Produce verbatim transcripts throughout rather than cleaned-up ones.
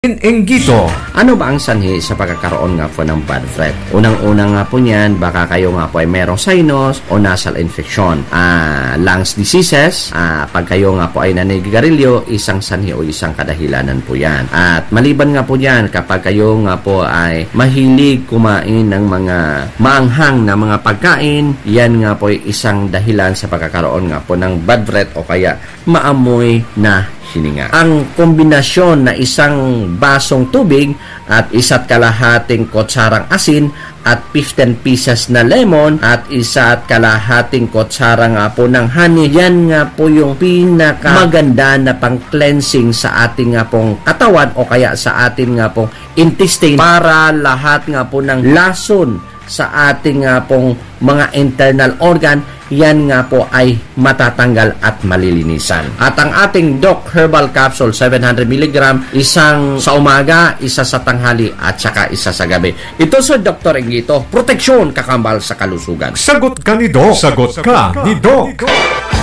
Inggito. Ano ba ang sanhi sa pagkakaroon nga po ng bad breath? Unang-una nga po niyan, baka kayo nga po ay merong sinus o nasal infection, ah, lungs diseases. Ah, pag kayo nga po ay naninigarilyo, isang sanhi o isang kadahilanan po yan. At maliban nga po niyan, kapag kayo nga po ay mahilig kumain ng mga maanghang na mga pagkain, yan nga po ay isang dahilan sa pagkakaroon nga po ng bad breath o kaya maamoy na hininga. Ang kombinasyon na isang basong tubig at isa't kalahating kutsarang asin at fifteen pieces na lemon at isa't kalahating kutsara nga po ng honey, yan nga po yung pinakamaganda na pang-cleansing sa ating nga pong katawan o kaya sa ating nga pong intestine para lahat nga po ng lason sa ating nga pong mga internal organ, yan nga po ay matatanggal at malilinisan. At ang ating Doc Herbal Capsule, seven hundred milligram, isang sa umaga, isa sa tanghali, at saka isa sa gabi. Ito, Sir Doktor Inggito, proteksyon kakambal sa kalusugan. Sagot ka ni Doc. Sagot ka ni Doc.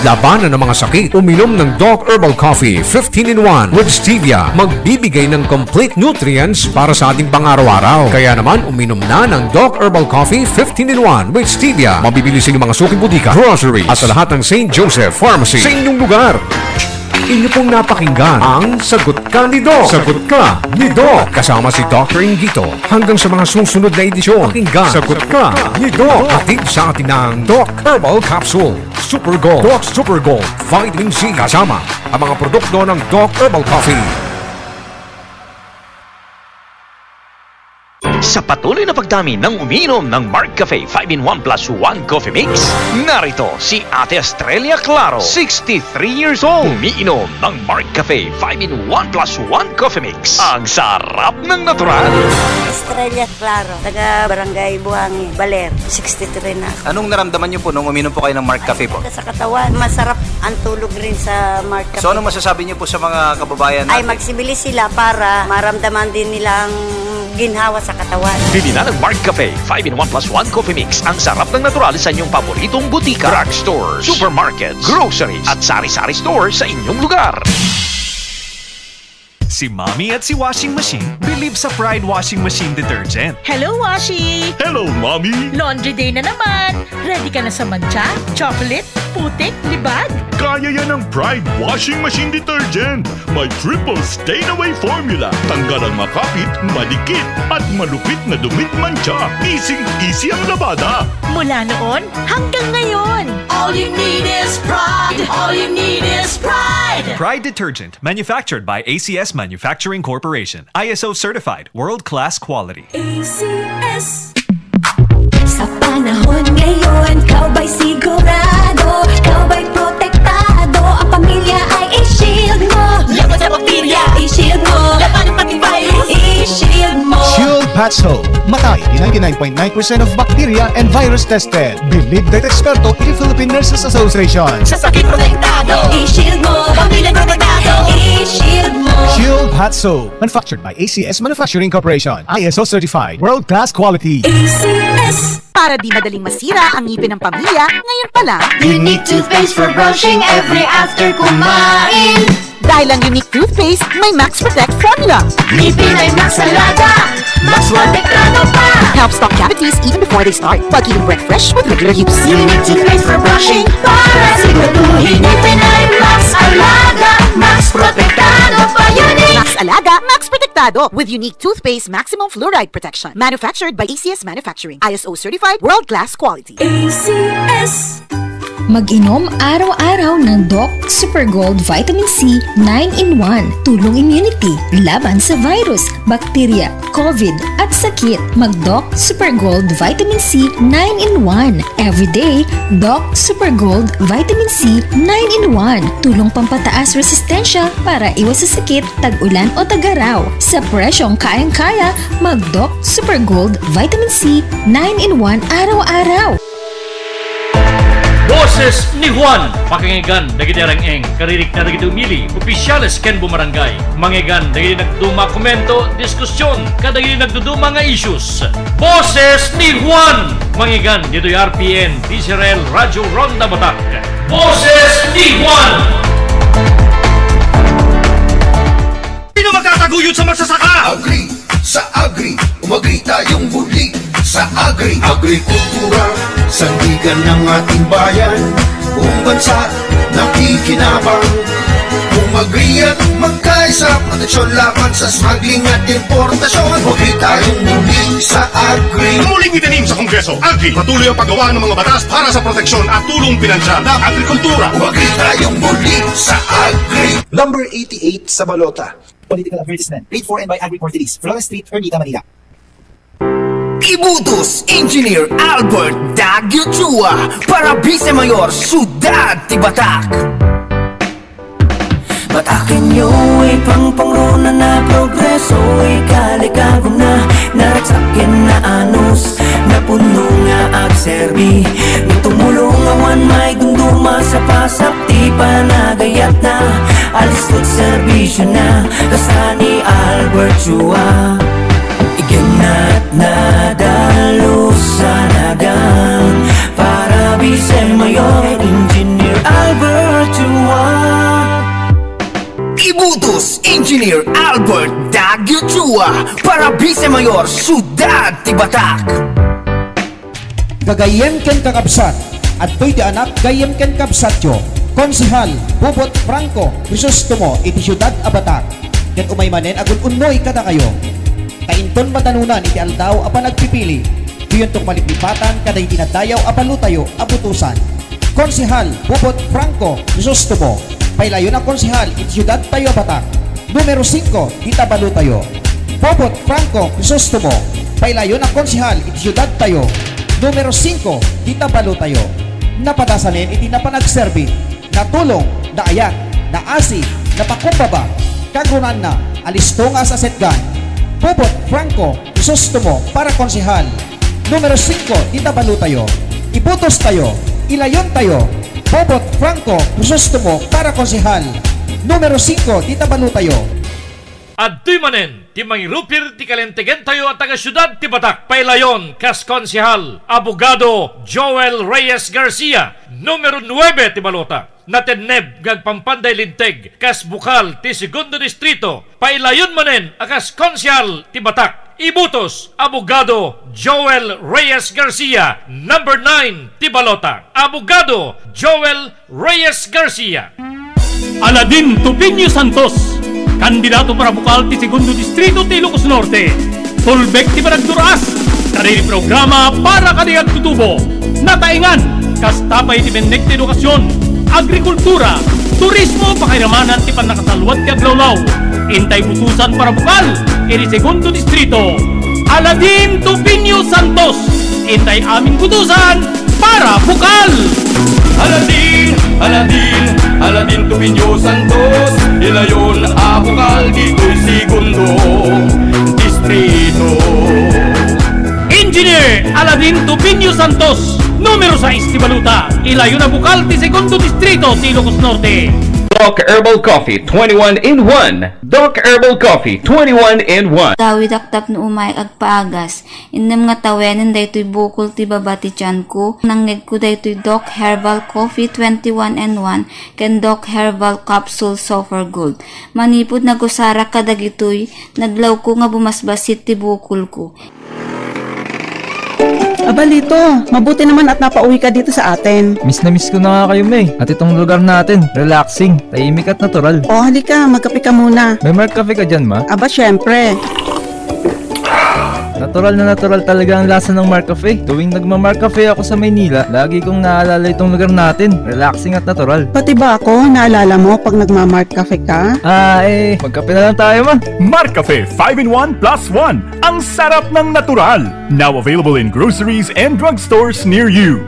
Labanan ang mga sakit. Uminom ng Doc Herbal Coffee fifteen in one with stevia. Magbibigay ng complete nutrients para sa ating pang-araw-araw. Kaya naman, uminom na ng Doc Herbal Coffee fifteen in one with stevia. Mabibili sa inyong mga suking butika, grocery, at sa lahat ng Saint Joseph Pharmacy sa inyong lugar. Inyo pong napakinggan ang Sagot Ka ni Doc. Sagot Ka ni Doc. Kasama si Doktor Inggito. Hanggang sa mga susunod na edisyon, pakinggan Sagot Ka ni Doc. Hatid sa atin ng Doc Herbal Capsule. Super Gold. Doc Super Gold. Vitamin C. Kasama ang mga produkto ng Doc Herbal Coffee. Sa patuloy na pagdami ng umiinom ng Mark Cafe five in one plus one Coffee Mix, narito si Ate Estrella Claro, sixty-three years old. Umiinom ng Mark Cafe five in one plus one Coffee Mix. Ang sarap ng natural. Estrella Claro, taga Barangay Buhangin, Baler, sixty-three na ako. Anong naramdaman niyo po nung uminom po kayo ng Mark Cafe po? Sa katawan, masarap ang tulog rin sa Mark Cafe. So, ano masasabi niyo po sa mga kababayan natin? Ay, magsibili sila para maramdaman din nilang ginhawa sa katawan. Bili na ng Mark Cafe five in one plus one Coffee Mix. Ang sarap ng natural sa inyong paboritong butika, drugstores, supermarkets, groceries, at sari-sari store sa inyong lugar. Si Mommy at si Washing Machine believe sa Pride Washing Machine Detergent. Hello, Washi! Hello, Mommy! Laundry day na naman! Ready ka na sa mantsa, chocolate, putik, libag? Kaya yan ng Pride Washing Machine Detergent. May triple stain away formula. Tanggal ang makapit, madikit, at malupit na dumit mantsa. Easy-easy ang labada. Mula noon hanggang ngayon. All you need is Pride. All you need is Pride. Pride Detergent. Manufactured by A C S Manufacturing Corporation. I S O certified, world-class quality. A C S. Sa panahon ngayon, ikaw ba'y sigurado? Ikaw ba'y protektado? Ang pamilya ay i-shield mo. Laban sa bakterya. I-shield mo. Laban ng pati virus. I-shield mo. Shield Patch Soap. Matay ni ninety-nine point nine percent of bacteria and virus tested. Believed by eksperto in Philippine Nurses Association. Sa sakit protektado. I-shield mo. Pamilya protektado. I-shield mo. Shield Hot Soap. Manufactured by A C S Manufacturing Corporation. I S O certified. World class quality. A C S. Para di madaling masira ang ngipin ng pamilya, ngayon pa lang. Unique toothpaste for brushing every after kumain. Dahil ang Unique Toothpaste may Max Protect Formula. Ngipin ay Max Alaga, Max Protektado pa. Help stop cavities even before they start, while keeping breath fresh with regular use. Unique Toothpaste for brushing para siguraduhin ngipin ay Max Alaga, Max Protektado pa. Unique. Max Alaga, Max Protektado with Unique Toothpaste Maximum Fluoride Protection. Manufactured by A C S Manufacturing. I S O certified, world-class quality. A C S. Mag-inom araw-araw ng Doc Super Gold Vitamin C nine in one. Tulong immunity laban sa virus, bakterya, COVID, at sakit. Mag Doc Super Gold Vitamin C nine in one. Everyday, Doc Super Gold Vitamin C nine in one. Tulong pampataas resistensya para iwas sa sakit, tag-ulan o tag-araw. Sa presyong kayang-kaya, mag Doc Super Gold Vitamin C nine in one araw-araw. Boses ni Juan. Pakinggan dagiti areng-eng, karirikna dagiti umili, opisyales ken bumarangay. Mangeggan dagiti nagduma a komento, diskusyon, kadagiti nagduduma nga issues. Boses ni Juan. Mangeggan ditoy R P N, D Z R L, Radyo Ronda Batak. Boses ni Juan. Sino makaka- Guyod sa magsasaka! Agri sa Agri, umagri tayong muli sa Agri. Agrikultura, sandigan ng ating bayan, buong bansa, nakikinabang. Umagri at magkaisa, proteksyon laban sa smuggling at importasyon. Umagri tayong muli sa Agri. Muling itanim sa Kongreso, Agri. Patuloy ang paggawa ng mga batas para sa proteksyon at tulong pinansyal ng agrikultura. Umagri tayong muli sa Agri. Number eighty-eight sa balota. Political advertisement. Paid for and by Agri Portuguese. Flores Street, Ermita, Manila. Ibutos Engineer Albert Daguio Chua para Vice Mayor, Syudad ti Batak. Batakenyo, ipangpangruna na progreso, ikalikagum na, naragsaken na anus, napuno nga agserbi, ni tumulong awan maidumduma sa pasak ti panagayat na, alisto ti serbisyo na, kasta ni Albert Chua. Igenat na dalus a nagan para Vice Mayor Engineer Albert Chua. Ibutos Engineer Albert Daguio Chua para Vice Mayor, Syudad ti Batak. Gagayyem ken kakabsat, adtoy ti anak gayyem ken kabsatyo, Konsehal Bobot Franco Crisostomo iti siudad a Batak, ket umay manen agun-unnoy kadakayo. Ta inton madanunan iti aldaw a panagpipili, diyonto maliplipatan kadagiti nadayaw a balotayo a butosan. Konsehal Bobot Franco Crisostomo, pailayon a konsehal iti siudadtayo a Batak. Numero singko, dita balotayo. Bobot Franco Crisostomo, pailayon a konsehal iti siudadtayo. Numero singko, dita balotayo. Napadasanen iti napan agserbi, natulong, naayat, naasi, napakumbaba, kagrunanna, alisto nga as-asetgan. Bobot Franco Crisostomo para konsehal. Numero singko, dita balotayo. Ibutostayo, ilayontayo. Bobot Franco Crisostomo para konsehal. Numero singko, dita balotayo. Adtoy manen ti mangirupir ti kalintegentayo a taga-siudad ti Batak, pailayon kas konsehal, Abogado Joel Reyes Garcia, numero nuebe ti balota. Natenneb nga agpampanday linteg kas bukal ti Segundo Distrito, pailayon manen a kas konsehal ti Batak. Ibutos, Abogado Joel Reyes Garcia, number nine ti balota. Abogado Joel Reyes Garcia. Aladin Tupiño Santos, kandidato para bukal ti Segundo Distrito ti Ilocos Norte. Tulbek ti panagdur-as kadagiti programa para kadagiti agtutubo. Nataengan, kasta pay ti bennek ti edukasyon, agrikultura, turismo, pakairamanan ti pannakasaluat ti aglawlaw. Intay butosan para bukal iti Segundo Distrito. Aladin Tupiño Santos, intay amin butosan para bukal! Aladin, Aladin, Aladin Tupiño Santos, ilayon a bukal ditoy Segundo Distrito. Engineer Aladin Tupiño Santos, numero sais ti balota, ilayon a bukal ti Segundo Distrito ti Ilocos Norte. Doc Herbal Coffee, twenty-one in one. Doc Herbal Coffee, twenty-one in one. Tawidak tapno umay agpaagas. Innem nga tawenen daytoy bukol ti baba ti tianko. Nangngegko daytoy Doc Herbal Coffee twenty-one and one ken Doc Herbal Capsule Super Gold. Manipud nagusarak kadagitoy, nadlawko nga bumasbassit ti bukolko. Aba, Lito, mabuti naman at napauwi ka dito sa atin. Miss na miss ko na nga kayo, May. At itong lugar natin, relaxing, tahimik at natural. O, halika, magkape ka muna. May Mark Cafe ka dyan, Ma? Aba, syempre. Natural na natural talaga ang lasa ng Mark Cafe. Tuwing nagma-Mark Cafe ako sa Maynila, lagi kong naalala itong lugar natin. Relaxing at natural. Pati ba ako, naalala mo pag nagma-Mark Cafe ka? Ah, eh, magkape na lang tayo, Ma. Mark Cafe five in one plus one. Ang sarap ng natural. Now available in groceries and drugstores near you.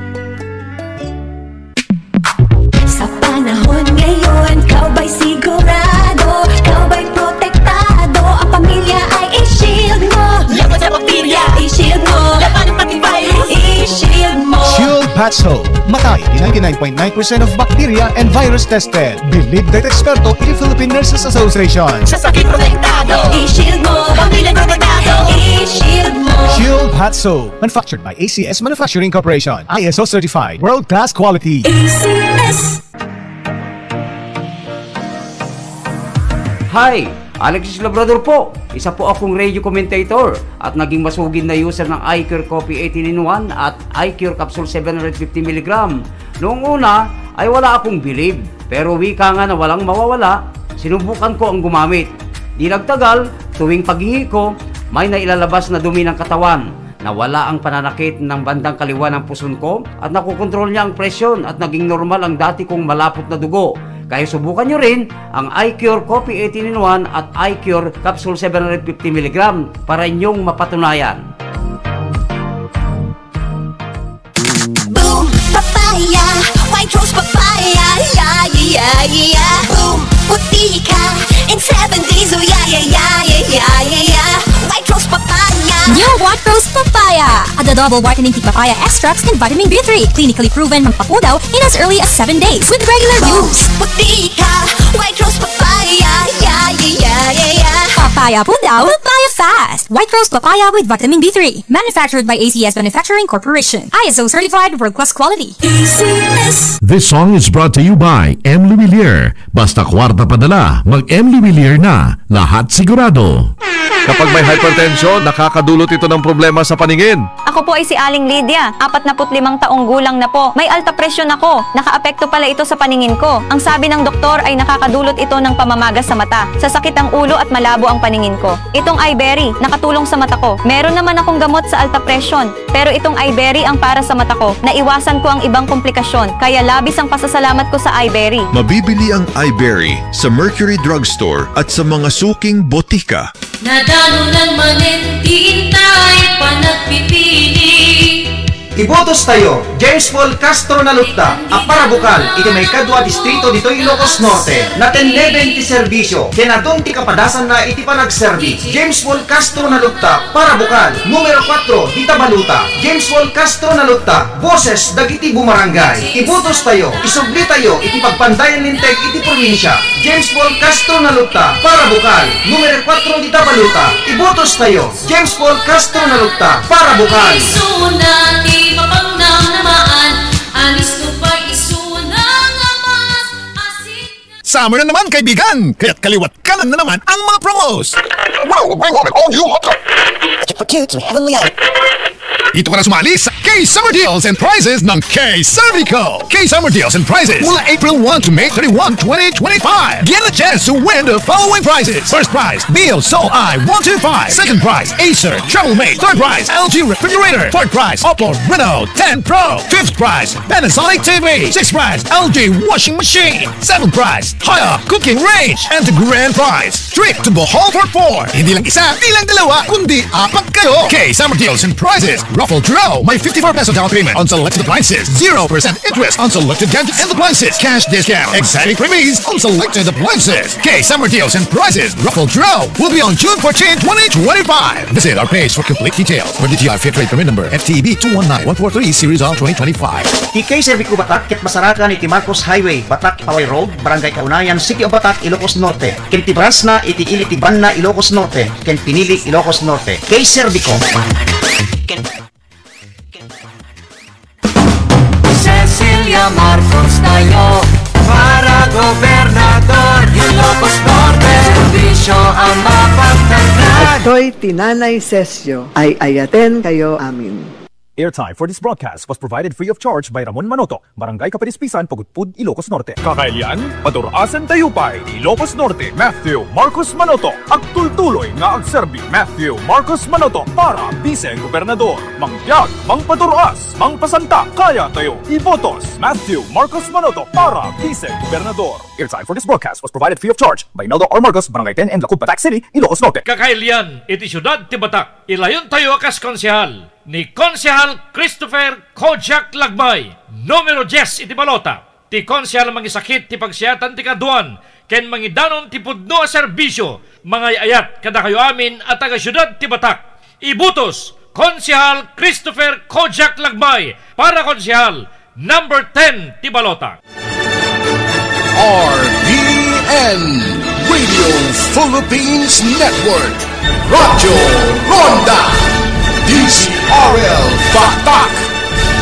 Sa panahon ngayon, ikaw ba'y sigurado? Ikaw ba'y protektado? Ang pamilya ay i-shield mo. Laban sa bakterya, i-shield mo. Labanan pati virus, i-shield mo. Shield Patch Hope. Matay di ninety-nine point nine percent of bacteria and virus tested. Believed by eksperto in the Philippine Nurses Association. Sa sakit protektado, i-shield mo. Pamilya protektado, i-shield mo. Shield Hot Soap. Manufactured by A C S Manufacturing Corporation. I S O certified. World class quality. A C S. Hi! Alexis Labrador po, isa po akong radio commentator at naging masugid na user ng iCure Coffee eighteen in one at iCure Capsule seven hundred fifty milligram. Noong una ay wala akong bilib, pero wika nga na walang mawawala, sinubukan ko ang gumamit. Di nagtagal, tuwing paghihi ko, may nailalabas na dumi ng katawan. Nawala ang pananakit ng bandang kaliwa ng puson ko at nakokontrol niya ang presyon at naging normal ang dati kong malapot na dugo. Kaya subukan nyo rin ang iCure Coffee eighteen in one at iCure Capsule seven hundred fifty milligram para inyong mapatunayan. Boom papaya, white rose papaya, yeah yeah yeah yeah. Boom puti ka in seven days, oh yeah yeah yeah yeah yeah yeah yeah. White rose papaya. New White Rose Papaya, a double whitening tea papaya extracts and vitamin B three, clinically proven magpapudaw in as early as seven days with regular use. Puti ka, white rose papaya, yeah yeah yeah yeah yeah. Papaya pudaw, papaya fast. White Rose Papaya with vitamin B three, manufactured by A C S Manufacturing Corporation. I S O certified, world class quality. A C S. This song is brought to you by M. Luwilier. Basta kwarta padala, mag M. Luwilier na. Lahat sigurado. Kapag may hypertension, nakakadulot ito ng problema sa paningin. Ako po ay si Aling Lydia, apatnapu't limang taong gulang na po. May alta presyon ako. Nakaapekto pala ito sa paningin ko. Ang sabi ng doktor ay nakakadulot ito ng pamamaga sa mata, sa sakit ang ulo at malabo ang paningin ko. Itong Iberry, nakatulong sa mata ko. Meron naman akong gamot sa alta presyon, pero itong Iberry ang para sa mata ko. Naiwasan ko ang ibang komplikasyon, kaya labis ang pasasalamat ko sa Iberry. Mabibili ang Iberry sa Mercury Drugstore at sa mga suking botika. Nadano nang manen ti intay panagpipili. Ibutos tayo, James Paul Castro Nalupta, a parabukal iti maikadua distrito ditoy Ilocos Norte. Natenneben ti serbisyo, ken adun ti kapadasanna iti panagserbi. James Paul Castro Nalupta, parabukal, numero kuatro, dita baluta. James Paul Castro Nalupta, boses dagiti bumarangay. Ibutos tayo, isubli tayo iti pagpandayan linteg iti probinsya. James Paul Castro Nalupta, parabukal, numero kuatro dita baluta. Ibutos tayo, James Paul Castro Nalupta, parabukal. Isuna ti mapangnamnamaan, anis no pay isuna nga mas asit. Summer na naman, kaibigan! Kaya't kaliwat kanan na naman ang mga promos! Wow! All new hot. Dito ka na sumali sa K Summer Deals and Prizes ng K Servico! K Summer Deals and Prizes mula April one to May thirty-one, twenty twenty-five. Get a chance to win the following prizes. First prize, Bill Soul I one two five. Second prize, Acer Travel Mate. Third prize, L G Refrigerator. Fourth prize, Oppo Reno ten Pro. Fifth prize, Panasonic T V. Sixth prize, L G Washing Machine. Seventh prize, Haya Cooking Range. And the grand prize, trip to Bohol for four. Hindi lang isa, hindi lang dalawa, kundi apat kayo. K Summer Deals and Prizes. Raffle draw. May fifty-four peso down payment on selected appliances. Zero percent interest on selected gadgets and appliances. Cash discount. Exciting freebies on selected appliances. K Summer Deals and Prizes. Raffle draw will be on June fourteen, twenty twenty-five. Visit our page for complete details. For D T I Fair Trade Permit Number F T E B two one nine one four three, Series of twenty twenty-five. Ti K Servico Batak ket masarakan iti Marcos Highway, Batak, Paway Road, Barangay Kaunayan, City of Batak, Ilocos Norte. Ken ti branch na iti ili ti Banna, Ilocos Norte, ken Pinili, Ilocos Norte. K Servico. Cecilia Marcos tayo para gobernador, Ilocos Norte, serbisyo ang mapagtanggad. Dagitoy ti Nanay Sesio, ay-ayaten kayo amin. Airtime for this broadcast was provided free of charge by Ramon Manoto, Barangay Kapadispisan, Pagudpud, Ilocos Norte. Kakailian, Padur-asen tayo pay, Ilocos Norte, Matthew Marcos Manoto. Agtultuloy nga agserbi, Matthew Marcos Manoto para Bise Gobernador. Mangbiag, mangpadur-as, mangpasanta, kaya tayo. Ibotos, Matthew Marcos Manoto para Bise Gobernador. Airtime for this broadcast was provided free of charge by Imelda R. Marcos, Barangay ten N, Lacub, Batac City, Ilocos Norte. Kakailian iti siudad ti Batac, ilayon tayo a kas konsehal ni Konsehal Christopher Kojak Lagmay, numero dies iti balota. Ti konsehal mangisakit ti pagsiatan ti kaduan ken mangidanon ti pudno a serbisio, mangay-ayat kadakayo amin a taga-siudad ti Batac. Ibutos, Konsehal Christopher Kojak Lagmay para konsehal number ten ti balota. R P N, Radio Philippines Network, Radyo Ronda, D Z R L Batak,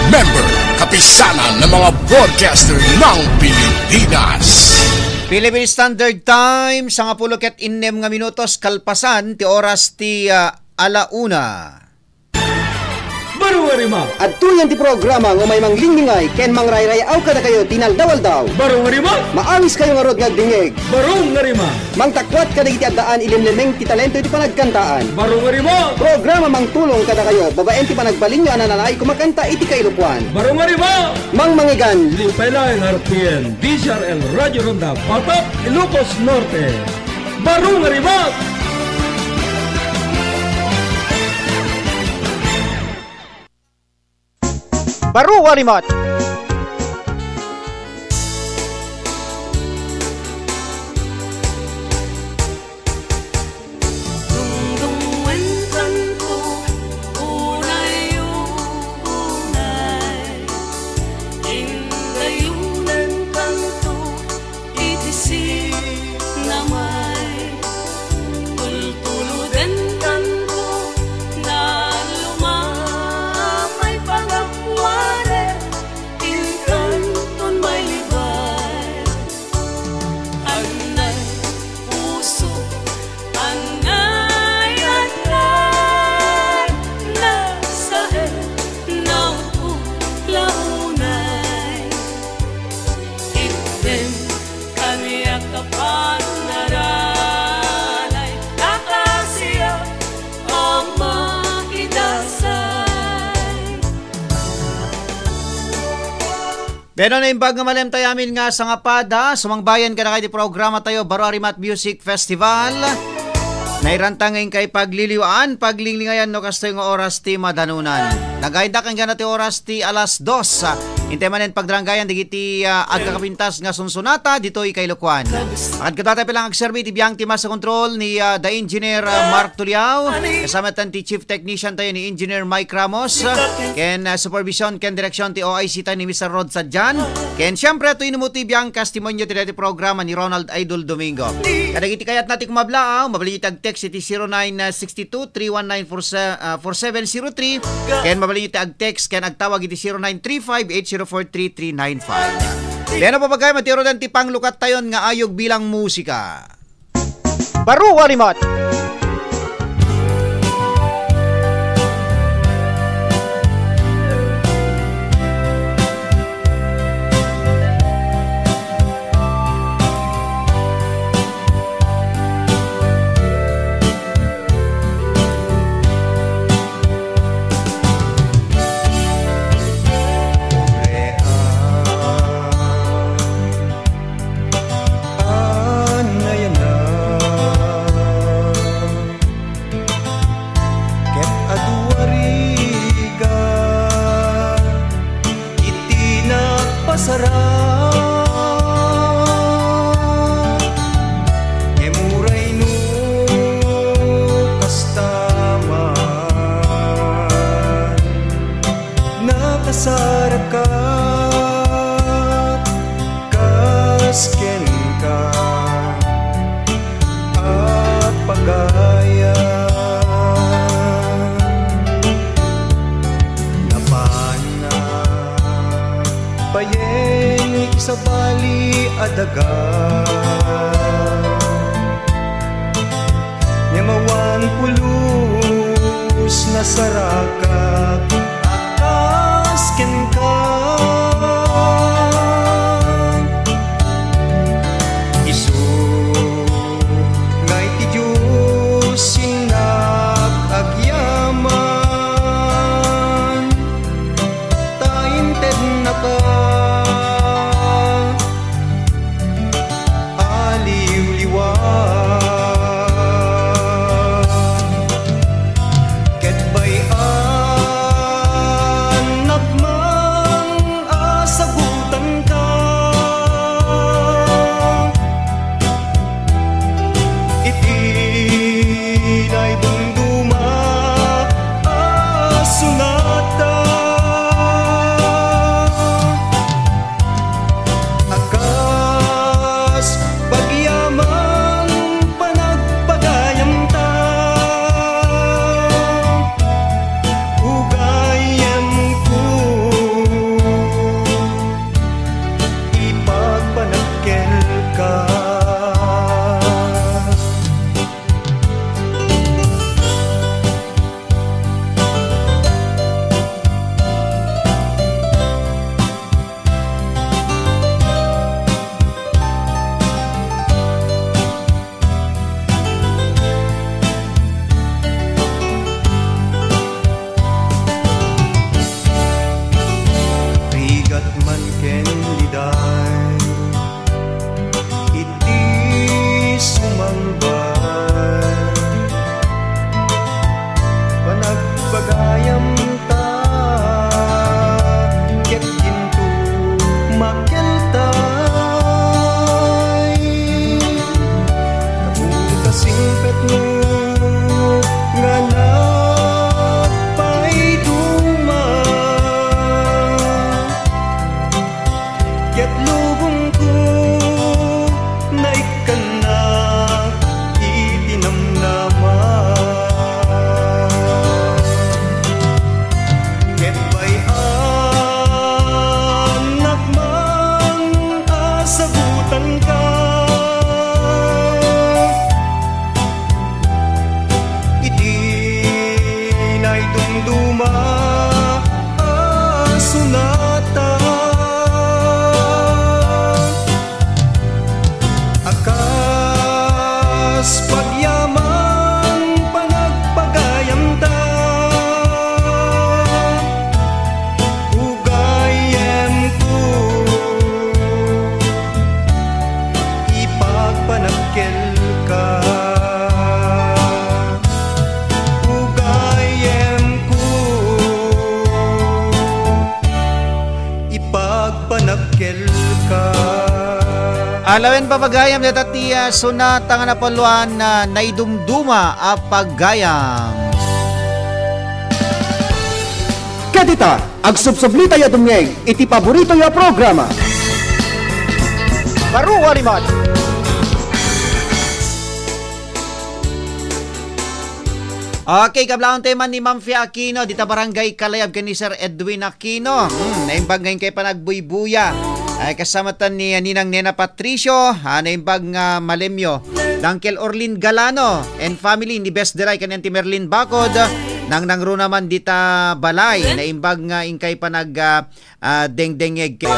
Member, Kapisanan ng mga Broadcaster ng Pilipinas. Philippine Standard Time, sangapulo ket innem nga minutos kalpasan ti oras ti, ah, ala una. Baro nga rima. Adtoyen ti programa nga umay manglinglingay ken mangrayray-aw kadakayo ti inaldaw-aldaw. Baro nga rima. Maawiskayo ngarud nga agdingngeg. Baro nga rima. Mangtakuat kadagiti addaan ilimlimeng ti talento iti panagkantaan. Baro nga rima. Programa mangtulong kadakayo babaen ti panagbalinyo a nananaay kumakanta iti kailokoan. Baro nga rima. Mangmangigan. Lipay laeng R P N, D Z R L, Radyo Ronda, Patak, Ilocos Norte. Baro nga rima. Baro nga rimat. Dungdungenkanto, unay, unay, indayonenkanto, iti sinamay, tultulodenkanto, naluma may pagapuanen, inkanton mailibay. Annay puso, annay, annay, nasaen, naupot, launay. Itdem kaniak a panaranay, kakasiak a makidasay. Bueno, naimbag nga malem tayo amin nga sangapada, sumangbayan kadakayo ti programa tayo, Baro a Rimat Music Festival. Nairanta nga inkay pagliliwaan, paglinglingayan no kastoy nga oras ti madanunan. Nagayda ken gana ti oras ti alas dos. Intay manen pagdaranggayan dagiti, ah, agkakapintas nga sunsonata ditoy Kailokuan. Agkadata pilang agserbi ti biang ti Master Control ni, ah, the engineer, ah, Mark Tuliao. Kasama tan ti Chief Technician tayo ni Engineer Mike Ramos. Ken, ah, supervision ken direksyon ti O I C tayo ni Mister Rod Sadian. Ken siyempre, tuinumot ti biang testimonyo ti dati programa ni Ronald Idol Domingo. Kadagiti kayatna ti kumabla, ah, mabalin iti ag-text iti zero nine six two three one nine four seven zero three. Ken mabalin iti ag-text ken agtawag iti zero nine three five eight zero four three three nine five. Deno papagay, matiurodan ti panglukat tayon nga ayog bilang musika. Baro a rimat. Anayanan ket adu a rigat iti nagpasarak. Ngem uray no kasta man, nakasarakat kas kenka a pagayan. Napan nga payen Laeng pagayam dayta ti, ah, sonata nga napauluan, ah, Naidumduma a Pagayam. Ket ita, agsubsublitayo a dumngeg iti paboritoyo a programa. Baro a Rimac. Okay, kablaantayo man ni Ma'am Fia Aquino, dita Barangay Kalayab ken ni Sir Edwin Aquino. Hmm, naimbag nga inkay panagbuybuya. Ay, kasama ta ni, ah, Ninang Nena Patricio, ah, naimbag nga malemyo. Uncle Orlin Galano and family ni Best Delay ken Auntie Merlin Bacod. Nangnangruna man dita balay, naimbag nga inkay panag, ah, ah, dengdengngeg kayo.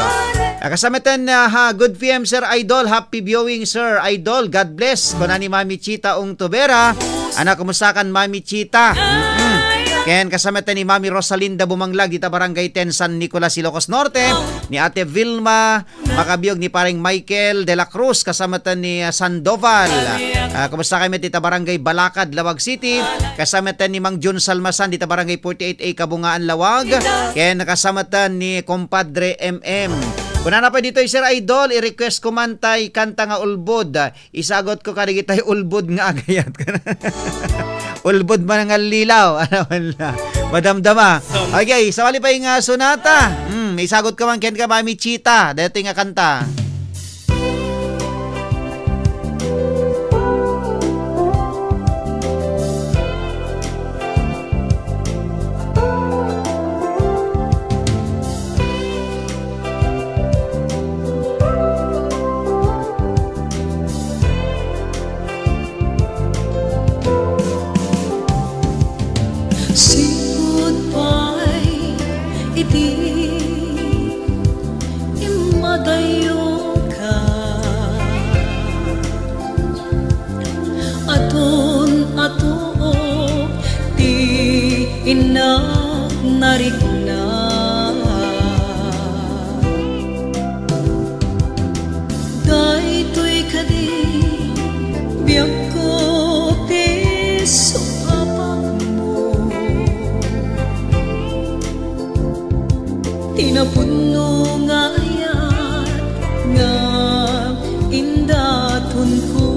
Ah, kasama ten, ah, ha, good P M, Sir Idol. Happy viewing, Sir Idol. God bless. Kuna ni Mami Chita Ong Tubera. Ana, kumusta kan Mami Chita? Mm-mm. Ken kasama ten ni Mami Rosalinda Bumanglag, dita Barangay ten, San Nicolas, Ilocos Norte. Ni Ate Vilma Makabiog, ni Pareng Michael de la Cruz, kasama ten ni, ah, Sandoval. Ah, kumusta kayo met dita Barangay Balakad, Laoag City? Kasama ten ni Mang Jun Salmasan, dita Barangay forty-eight A, Kabungaan, Laoag. Ken kasama ten ni Compadre M M. Kunana pay ditoy, Sir Idol, i-request ko man tay kanta nga Ulbod. Isagot ko kadagitay ulbod nga agayat. Ulbod man nga lilaw. Ano man la. Madamdama. Okay, sawali pay nga sonata. Hmm, isagot ko man ken ka, Mami Chita. Daytoy nga kanta. Sipud pay iti immadayoka, aton atook ti innak narikna. Daytoy kadi biagko ti sungapatmo, ti napudno nga ayat nga indatonko.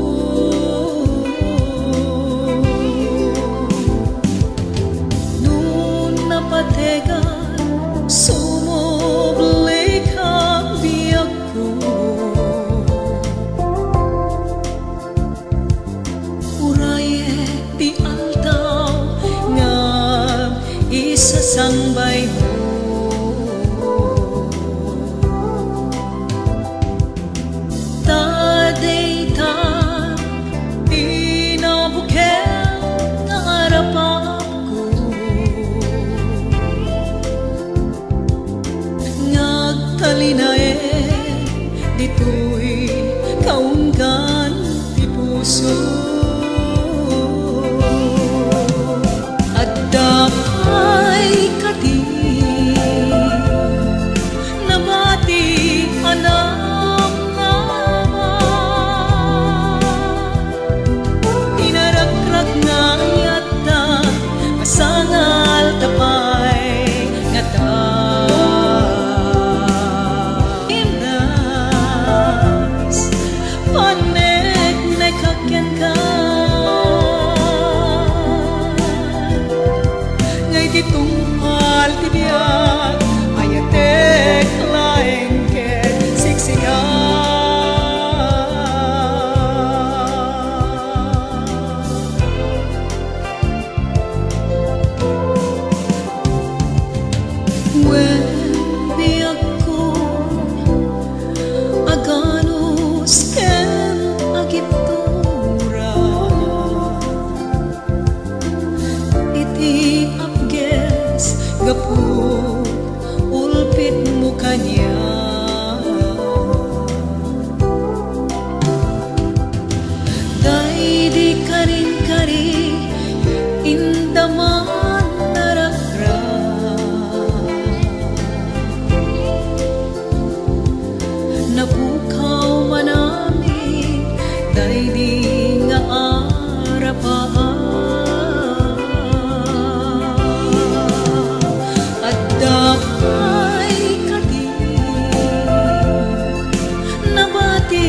No napategan, sumubli ka biag Urayek ti aldaw nga isasangbaymo. Ta dayta ti nabukel nga arapatko. Nga agtalinaed ditoy kaunggan ti puso. Adda pay kadi nabati a namnama. Ti naragrag nga ayat ta, masangal ta pay nga taimnas, paneknekak kenka. Nga iti tungpal ti biag, ayatek laeng ket siksika. Wen, biagko, aganus ken agittura. Iti apges gapu ulpitmo kaniak. Daydi karinkari, indaman naragrak. Napukaw manami daydi nga arapaan. Adda pay kadi nabati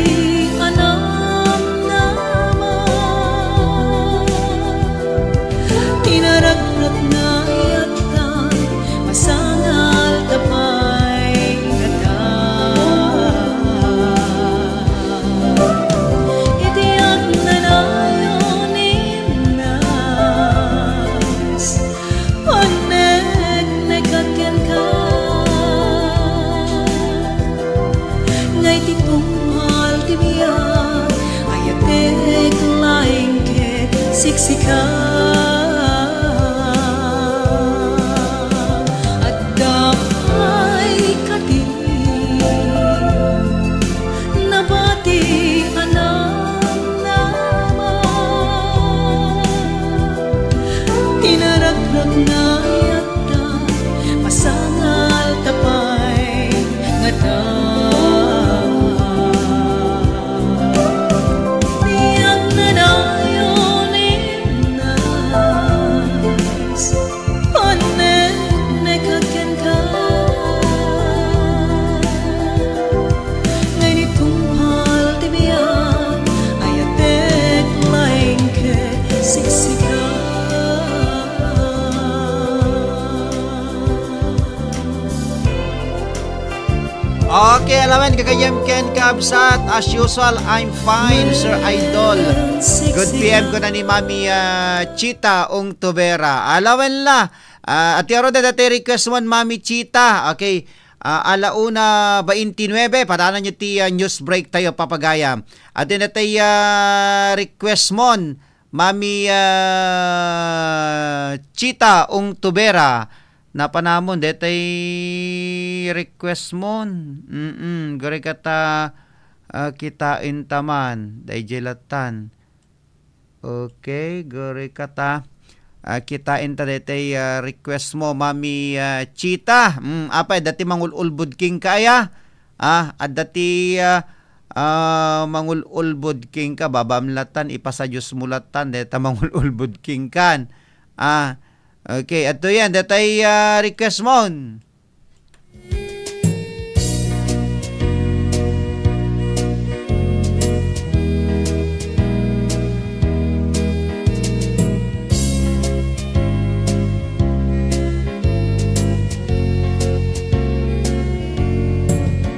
Okay, alawen, gagayyem ken kabsat. As usual, I'm fine, Sir Idol. Good P M ko na ni Mami, ah, Chita Ong Tubera. Alawen la. Ah, ati aro da dati request mon, Mami Chita. Okay. Ah, ala una baintinuebe, padanan nyo ti, ah, news break tayo, papagayam. At din dati, ah, request mon, Mami, ah, Chita Ong Tubera, napanamon, detay request mon. Mm-mm, guri kata, ah, kitain taman, dayjay latan. Okay, guri kata, ah, kitain ta detay, ah, request mo, Mami, ah, Chita. Mm, apay, dati mangul-ulbod king ka, aya? Ah, adda ti, ah, ah, mangul-ulbod king ka, babam latan, ipasa Diyos mo latan, deta mangul-ulbod king kan. Ah, okay, ato yan, datay, ah, request mon.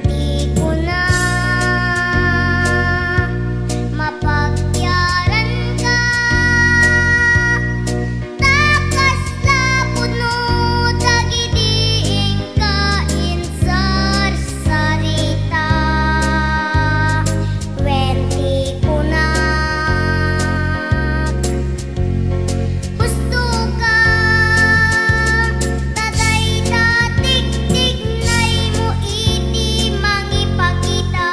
Di ko na mapagyaran ka, ta kasla pudno dagiti inka insarsarita. Wen ti kunak, husto ka, ta dayta tigtignaymo iti mangipakita.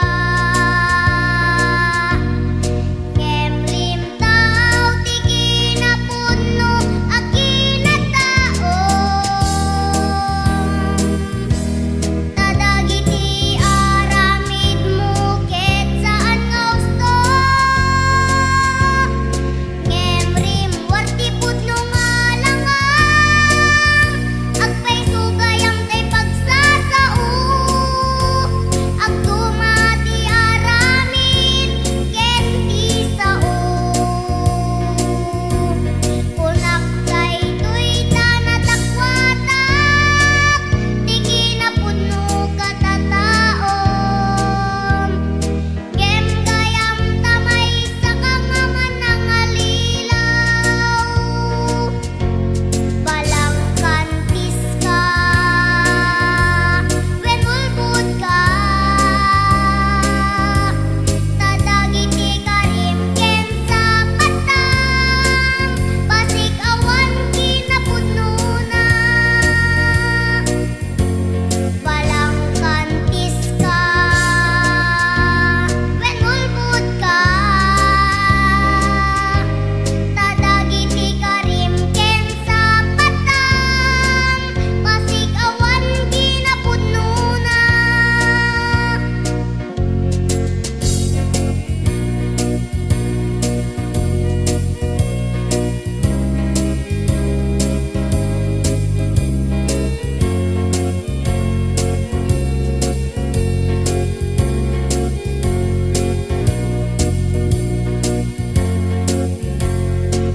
Ngem limtaw ti kinapudno a kinataom. Ta dagiti aramidmo ket saan nga husto, ngem rimmuar ti pudno nga langang. Agpayso gayam tay pagsasao, agduma ti aramid ken ti sao. Kunak daytoy ta nadakwatak ti kinapudno katataom. Ngem gayam ta maysa ka nga manangalilaw. Balangkantis ka, wen ulbod ka, ta dagiti karim ken sapatang, bassit awan kinapudnona. Balangkantis ka, wen ulbod ka, ta dagiti karim ken sapatang, bassit awan kinapudnona.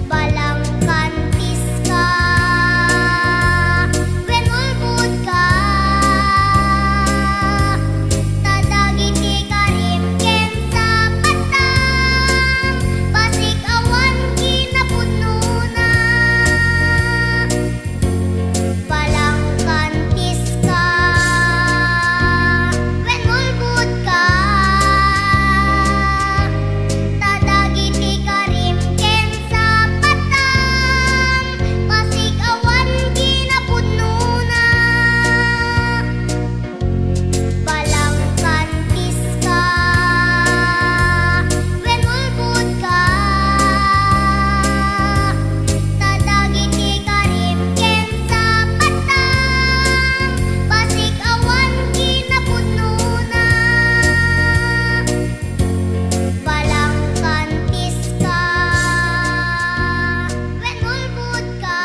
Balangkantis ka, wen ulbod ka, ta dagiti karim ken sapatang, bassit awan kinapudnona. Balangkantis ka, wen ulbod ka, ta dagiti karim ken sapatang, bassit awan kinapudnona. Balangkantis ka, wen ulbod ka, ta dagiti karim ken sapatang, bassit awan kinapudnona. Balangkantis ka, wen ulbod ka,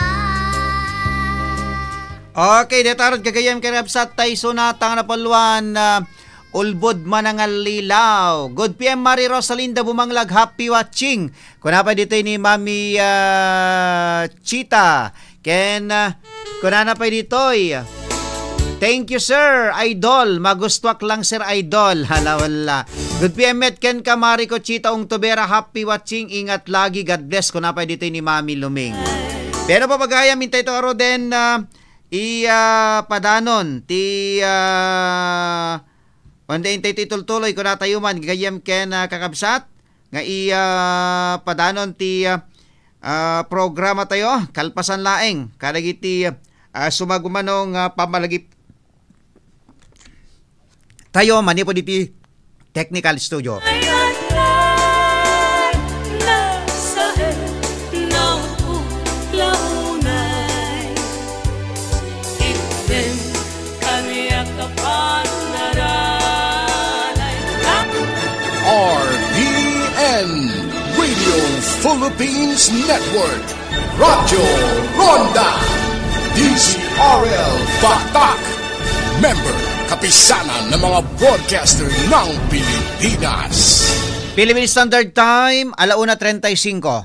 Okay, deta rod gagayyem ken kabsat tay sonata nga napalluan, ah, Ulbod Manangallilaw. Good P M, Mari Rosalinda Bumanglag, happy watching. Kuna pay ditoy ni Mami, ah, Chita. Ken, ah, kunana pay ditoy. Thank you, sir. Idol. Magustuak lang, sir, idol. Hala, wala. Good P M met kenka, Mari Conchita Ungtobera. Happy watching. Ingat lagi. God bless. Kuna pay ditoy ni Mami Luming. Pero pa, pagayam, intay to, aro den, ah, i, ah, padanon. Ti, ah, wanda intay ti tultuloy, kuna tayo man, gayam ken, ah, kakabsat. Nga i, ah, padanon ti, ah, ah, programa tayo. Kalpasan laeng. Kadagiti, ah, sumagmamano nga pamalagip tayo manipud iti technical studio. R P N Radio Philippines Network. Radyo Ronda, D Z R L Batak, member, kapisanan ng mga broadcaster ng Pilipinas. Philippine Standard Time, ala una treinta y cinco.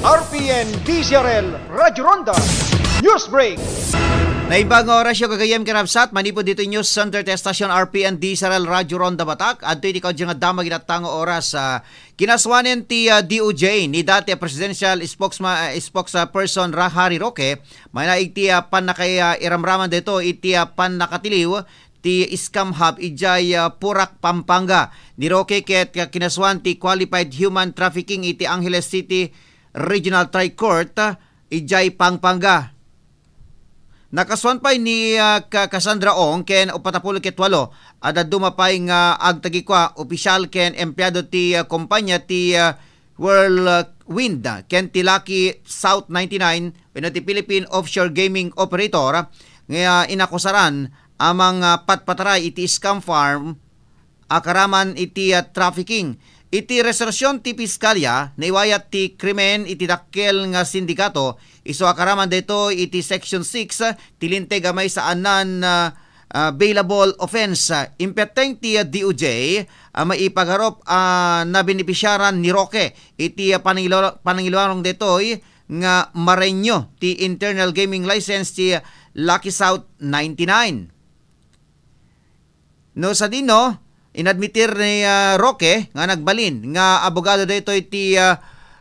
R P N D Z R L Radyo Ronda News Break. Naimbag nga orasyo, gagayyem ken kabsat, manipud ditoy News Center ti estasyon R P N D Z R L Radyo Ronda Batak, adtoy ti kaudyan nga damag iti atta nga oras, ah, Kinasuanen ti, ah, D O J ni dati a presidential spokesma-, ah, spokesperson Ra-, Harry Roque, mainaig ti, ah, pannakairamraman daytoy iti, ah, pannakatiliw ti scam hub idiay, ah, Porac, Pampanga. Ni Roque ket, ah, kinasuan ti qualified human trafficking iti Angeles City Regional Tri-Court, ah, idiay Pampanga. Nakasuan pay ni, ah, Ca-, Cassandra Ong ken uppat a pulo ket walo a dadduma pay nga agtagikua, opisyal ken empleado ti, ah, kompanya ti, ah, Whirlwind ken ti Lucky South ninety-nine wenno ti Philippine Offshore Gaming Operator nga, ah, inakusaran a mangpatpataray iti scam farm a karaman iti, ah, trafficking. Iti resolusyon ti Piskalya, naiwayat ti krimen iti dakkel nga sindikato, isu a karaman daytoy iti Section six, ah, ti Linteg a maysa a non, ah, ah, bailable offense. Impetteng ti, ah, D O J a maipagarup a nabenepisiaran ni Roque iti, ah, panangilo-, panangiluarong daytoy nga marenyo ti internal gaming license ti Lucky South ninety-nine. No sadino, inadmitir ni, ah, Roque nga nagbalin nga abogado daytoy ti, ah,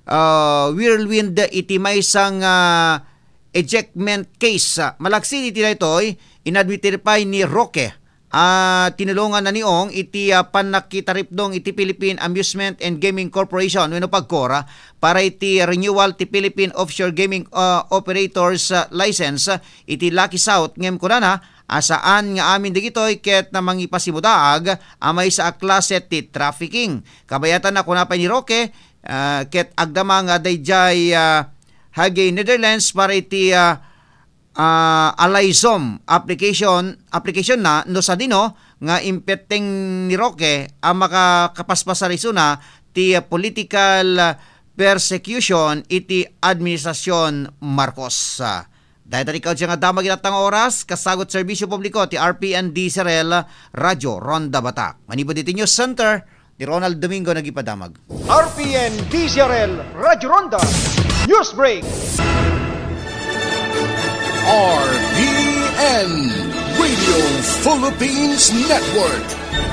ah, Whirlwind iti maysa nga, ah, ejectment case. Ah, malaksid iti daytoy, inadmitir pay ni Roque a tinulonganna ni Ong iti, ah, pannakitaripdong iti Philippine Amusement and Gaming Corporation wenno PAGCOR, ah, para iti renewal ti Philippine Offshore Gaming, ah, Operators, ah, License, ah, iti Lucky South, ngem kunana, a saan nga amin dagitoy ket na mangipasimudaag a maysa a klase ti trafficking. Kabayatanna, kuna pay ni Roque, ah, ket agdama nga daydiay, ah, Hague, Netherlands para iti, ah, ah, Alizom application, application na no sadino nga impetteng ni Roque a makakapaspasar isuna ti political persecution iti Administrasyon Marcos. Dayta ti kaudyan nga damag iti atta nga oras, kasagut serbisyo publiko ti R P N D Z R L Radyo Ronda Batak. Manipud iti News Center, ni Ronald Domingo nagipadamag. R P N D Z R L Radyo Ronda News Break. R P N Radio Philippines Network.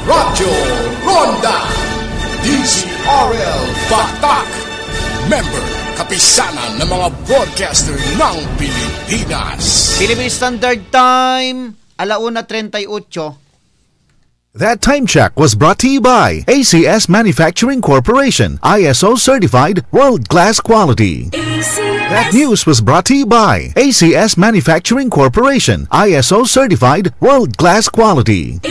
Radyo Ronda, D Z R L Batak. Member, kapisanan ng mga broadcaster ng Pilipinas. Philippine Standard Time, ala una treinta y ocho. That time check was brought to you by A C S Manufacturing Corporation, I S O certified, world-class quality. That news was brought to you by A C S Manufacturing Corporation, I S O certified, world-class quality.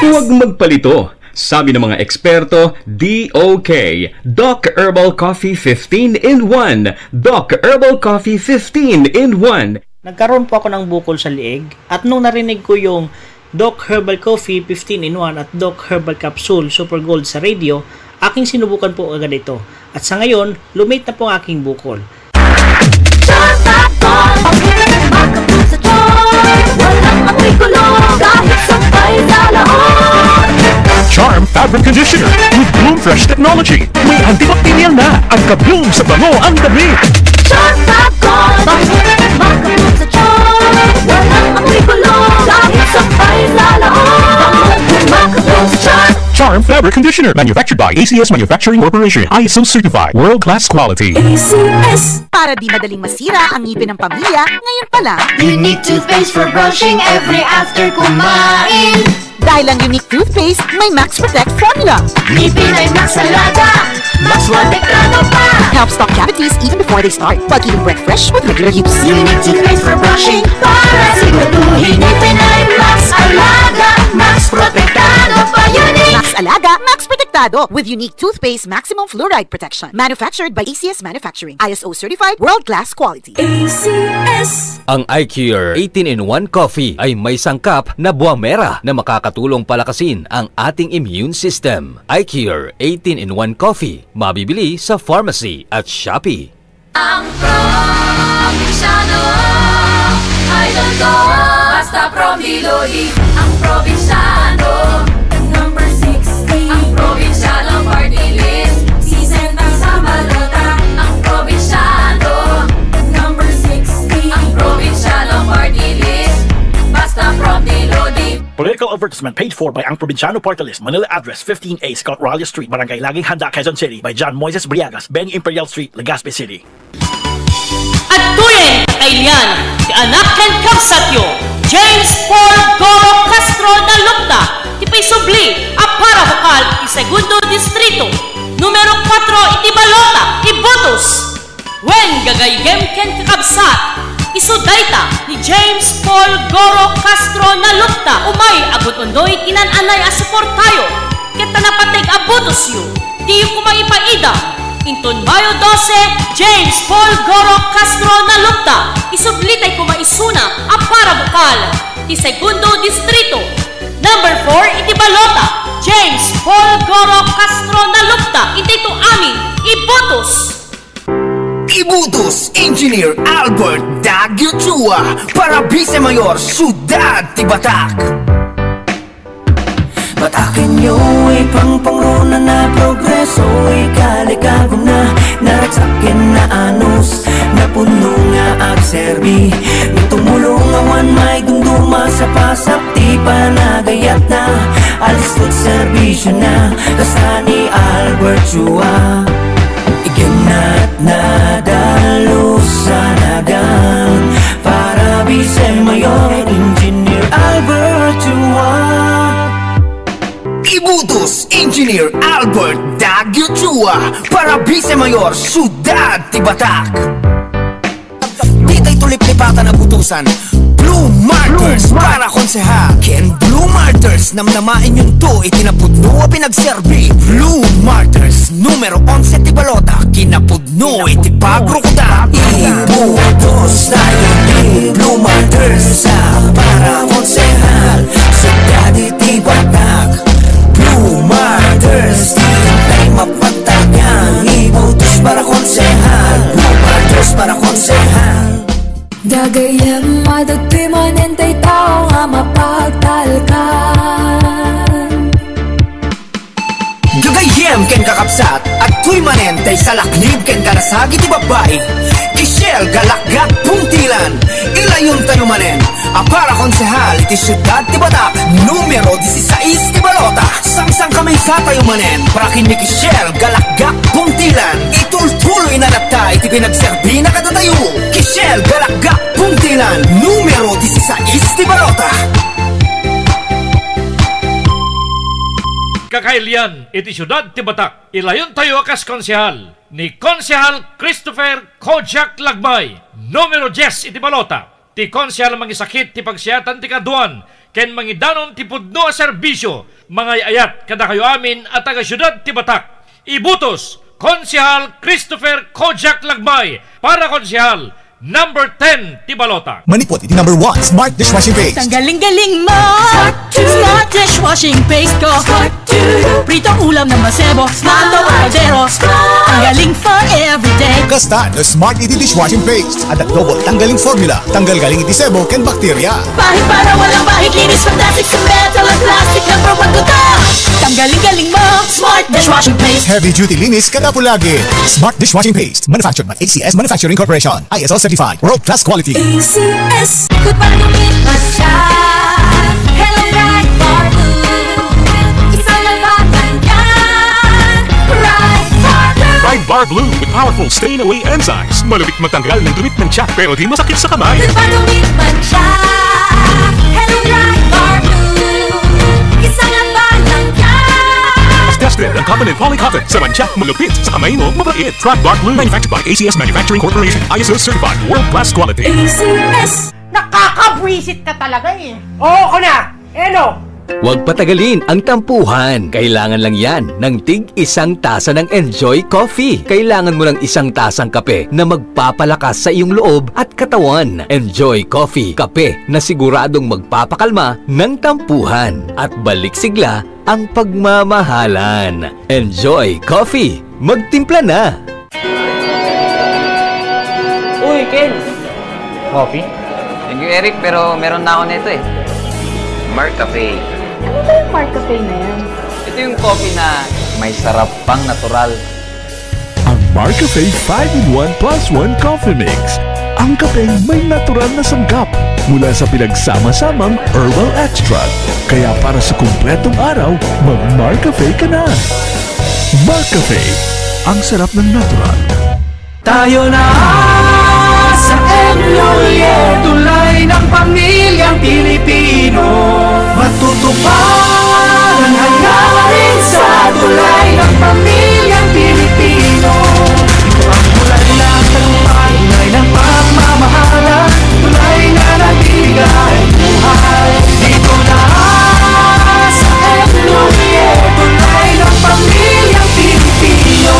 Huwag magpalito. Sabi ng mga eksperto, D O K, Doc Herbal Coffee fifteen in one. Doc Herbal Coffee fifteen in one. Nagkaroon po ako ng bukol sa liig at nung narinig ko yung Doc Herbal Coffee fifteen in one at Doc Herbal Capsule Super Gold sa radio, aking sinubukan po agad ito. At sa ngayon, lumit na po ang aking bukol. Charm Fabric Conditioner with Bloom Fresh Technology. May antibacterial na at ka-bloom sa bango ang damit. Charm Fab Gold. Bakit makapot sa charm? Walang amoy kulo. Fabric conditioner, manufactured by A C S Manufacturing Corporation, I S O certified, world class quality. A C S. Para di madaling masira ang ngipin ng pamilya, ngayon pa lang. Unique toothpaste for brushing every after kumain. Dahil ang Unique toothpaste may Max Protect formula. Ngipin ay Max Alaga, Max Protektado pa. Help stop cavities even before they start, while keeping breath fresh with regular use. Unique toothpaste for brushing para siguraduhin ngipin ay Max Alaga, Max Protektado pa. Unique. Max Alaga, Max Protektado with Unique toothpaste maximum fluoride protection. Manufactured by A C S Manufacturing. I S O certified, world class quality. A C S. Ang iCure eighteen-in-one Coffee ay may sangkap na buwamera na makakatulong palakasin ang ating immune system. iCure eighteen-in-one Coffee, mabibili sa pharmacy at Shopee. Ang probinsyano, idol ko, basta Prom Dilo Di. Ang probinsyano, number sixty. Ang probinsyano party list, sisenta sa balota. Ang probinsyano, number sixty. Ang probinsyano party list, basta Prom Dilo Di. Political advertisement paid for by Ang Probinsyano Party List, Manila address, fifteen A Scott Raleigh Street, Barangay Laging Handa, Quezon City, by John Moises Briagas, Benny Imperial Street, Legazpi City. Adtoyen, kakailian, ti anak ken kabsatyo, James Paul Goro Castro Nalupta, ti paisubli a parabukal iti Segundo Distrito, numero kuatro iti balota, Ibutos. Wen, gagayyem ken kakabsat, isu dayta ni James Paul Goro Castro Nalupta, umay agun-unoy ti naan-anay a suportayo ket ta napateg a butosyo. Diyo koma ipaida. Inton Mayo dose, James Paul Goro Castro Nalupta, isublitay koma isuna a parabukal ti Segundo Distrito. Number four iti balota, James Paul Goro Castro Nalupta, intay to amin, Ibutos. Ibutos, Engineer Albert Daguchua, para Vice Mayor, Siudad ti Batak. Batakenyo, ipangpangruna na progreso, ikalikagum na, naragsak ken naanus, napunno nga agserbi, tumulong awan maidumduma sa pasap ti panagayat na, alistot serbisyo na, kasta ni Albert Chua. Iginat na dalusan agan para Vice Mayor Engineer Albert Chua. Ibutos Engineer Albert Daguchua para Vice Mayor Siudad ti Batak. Di tayo tuliplipatan a butusan. Blue Martyrs para konsehal. Ken Blue Martyrs, namnamaen yunto iti napudno a pinagserbi. Blue Martyrs, numero onse ti balota, kinapudno iti pagrukodan. Ibutos tayo ni Blue Martyrs para konsehal. Siudad iti Batak. Blue Martyrs, di tayo mapagtagan. Ibutos para konsehal. Blue Martyrs para konsehal. Gagayyem, adtoy manen tay tao nga mapagtalkan. Gagayyem ken kakabsat, adtoy manen tay salaklib ken karasag iti babbai. Kisiel, Galakgak, Puntilan. Ilayontayo manen a para konsehal iti Siudad ti Batak, numero disisais ti balota. Sangsangkaminsatayo manen para ken ni Kisiel, Galakgak, Puntilan. Itultuloy na latta iti pinagserbina kadatayo. Kisiel, Galakgak, Puntilan, numero disisais ti balota. Kakailian iti Siudad ti Batak, ilayontayo a kas konsehal ni Konsehal Christopher Kojak Lagbay, numero dies iti balota. Ti konsehal a mangisakit ti pagsiatan ti kaaduan ken mangidanon ti pudno a serbisio, mangay-ayat kadakayo amin a taga-siudad ti Batak. Ibutos, Konsehal Christopher Kojak Lagbay, para konsehal, number ten ti balota. Manipud iti number one, Smart Dishwashing Paste. Tanggaling-galing mo! Smart Dishwashing Paste ko. Smart Prito ulam ng masebo, plato o kaldero. Tanggaling for everyday. Kasta no Smart iti dishwashing paste. Adda double tanggaling formula. Tanggal galing iti sebo ken bakterya. Pahid para walang bahid, linis, fantastic sa metal at plastic na produkto. Tanggaling-galing mo, Smart Dishwashing Paste. Heavy duty linis kada pulagi. Smart Dishwashing Paste. Manufactured by A C S Manufacturing Corporation. I S O certified. World class quality. A C S. Good pag lumipat siya. Hello, Bright Barbu. Isang labahan Bar Blue with powerful stain away enzymes. Malupit magtanggal ng dumi ng tiyak pero di masakit sa kamay. Di ba lumit man siya? Hello, Pride Bar Blue. Isa nga ba lang yan? Tested ang Cotton and Poly Cotton. Sa mantsa, malupit. Sa kamay mo, mabait. Pride Bar Blue. Manufactured by A C S Manufacturing Corporation. I S O certified. World class quality. A C S. Nakakabwisit ka talaga eh. Oo ko na! Eno! Huwag patagalin ang tampuhan. Kailangan lang yan ng tig isang tasa ng Enjoy Coffee. Kailangan mo ng isang tasang kape na magpapalakas sa iyong loob at katawan. Enjoy Coffee, kape na siguradong magpapakalma ng tampuhan. At balik sigla ang pagmamahalan. Enjoy Coffee. Magtimpla na! Uy, Ken! Coffee? Thank you, Eric, pero meron na ako nito eh. Marcafe. Ano ba yung Marcafe na yan? Ito yung coffee na may sarap pang natural. Ang Marcafe five-in-one plus one Coffee Mix. Ang kapeng may natural na sangkap mula sa pinagsama-samang herbal extract. Kaya para sa kumpletong araw, mag-Marcafe ka na. Marcafe, ang sarap ng natural. Tayo na sa M U L, tulay ng pamilyang Pilipino. Matutupad ang hangarin sa tulay ng pamilyang Pilipino. Ito ang tulay ng tagumpay, tulay ng pagmamahalan, tulay na nagbibigay buhay. Dito na sa M U L, tulay ng pamilyang Pilipino.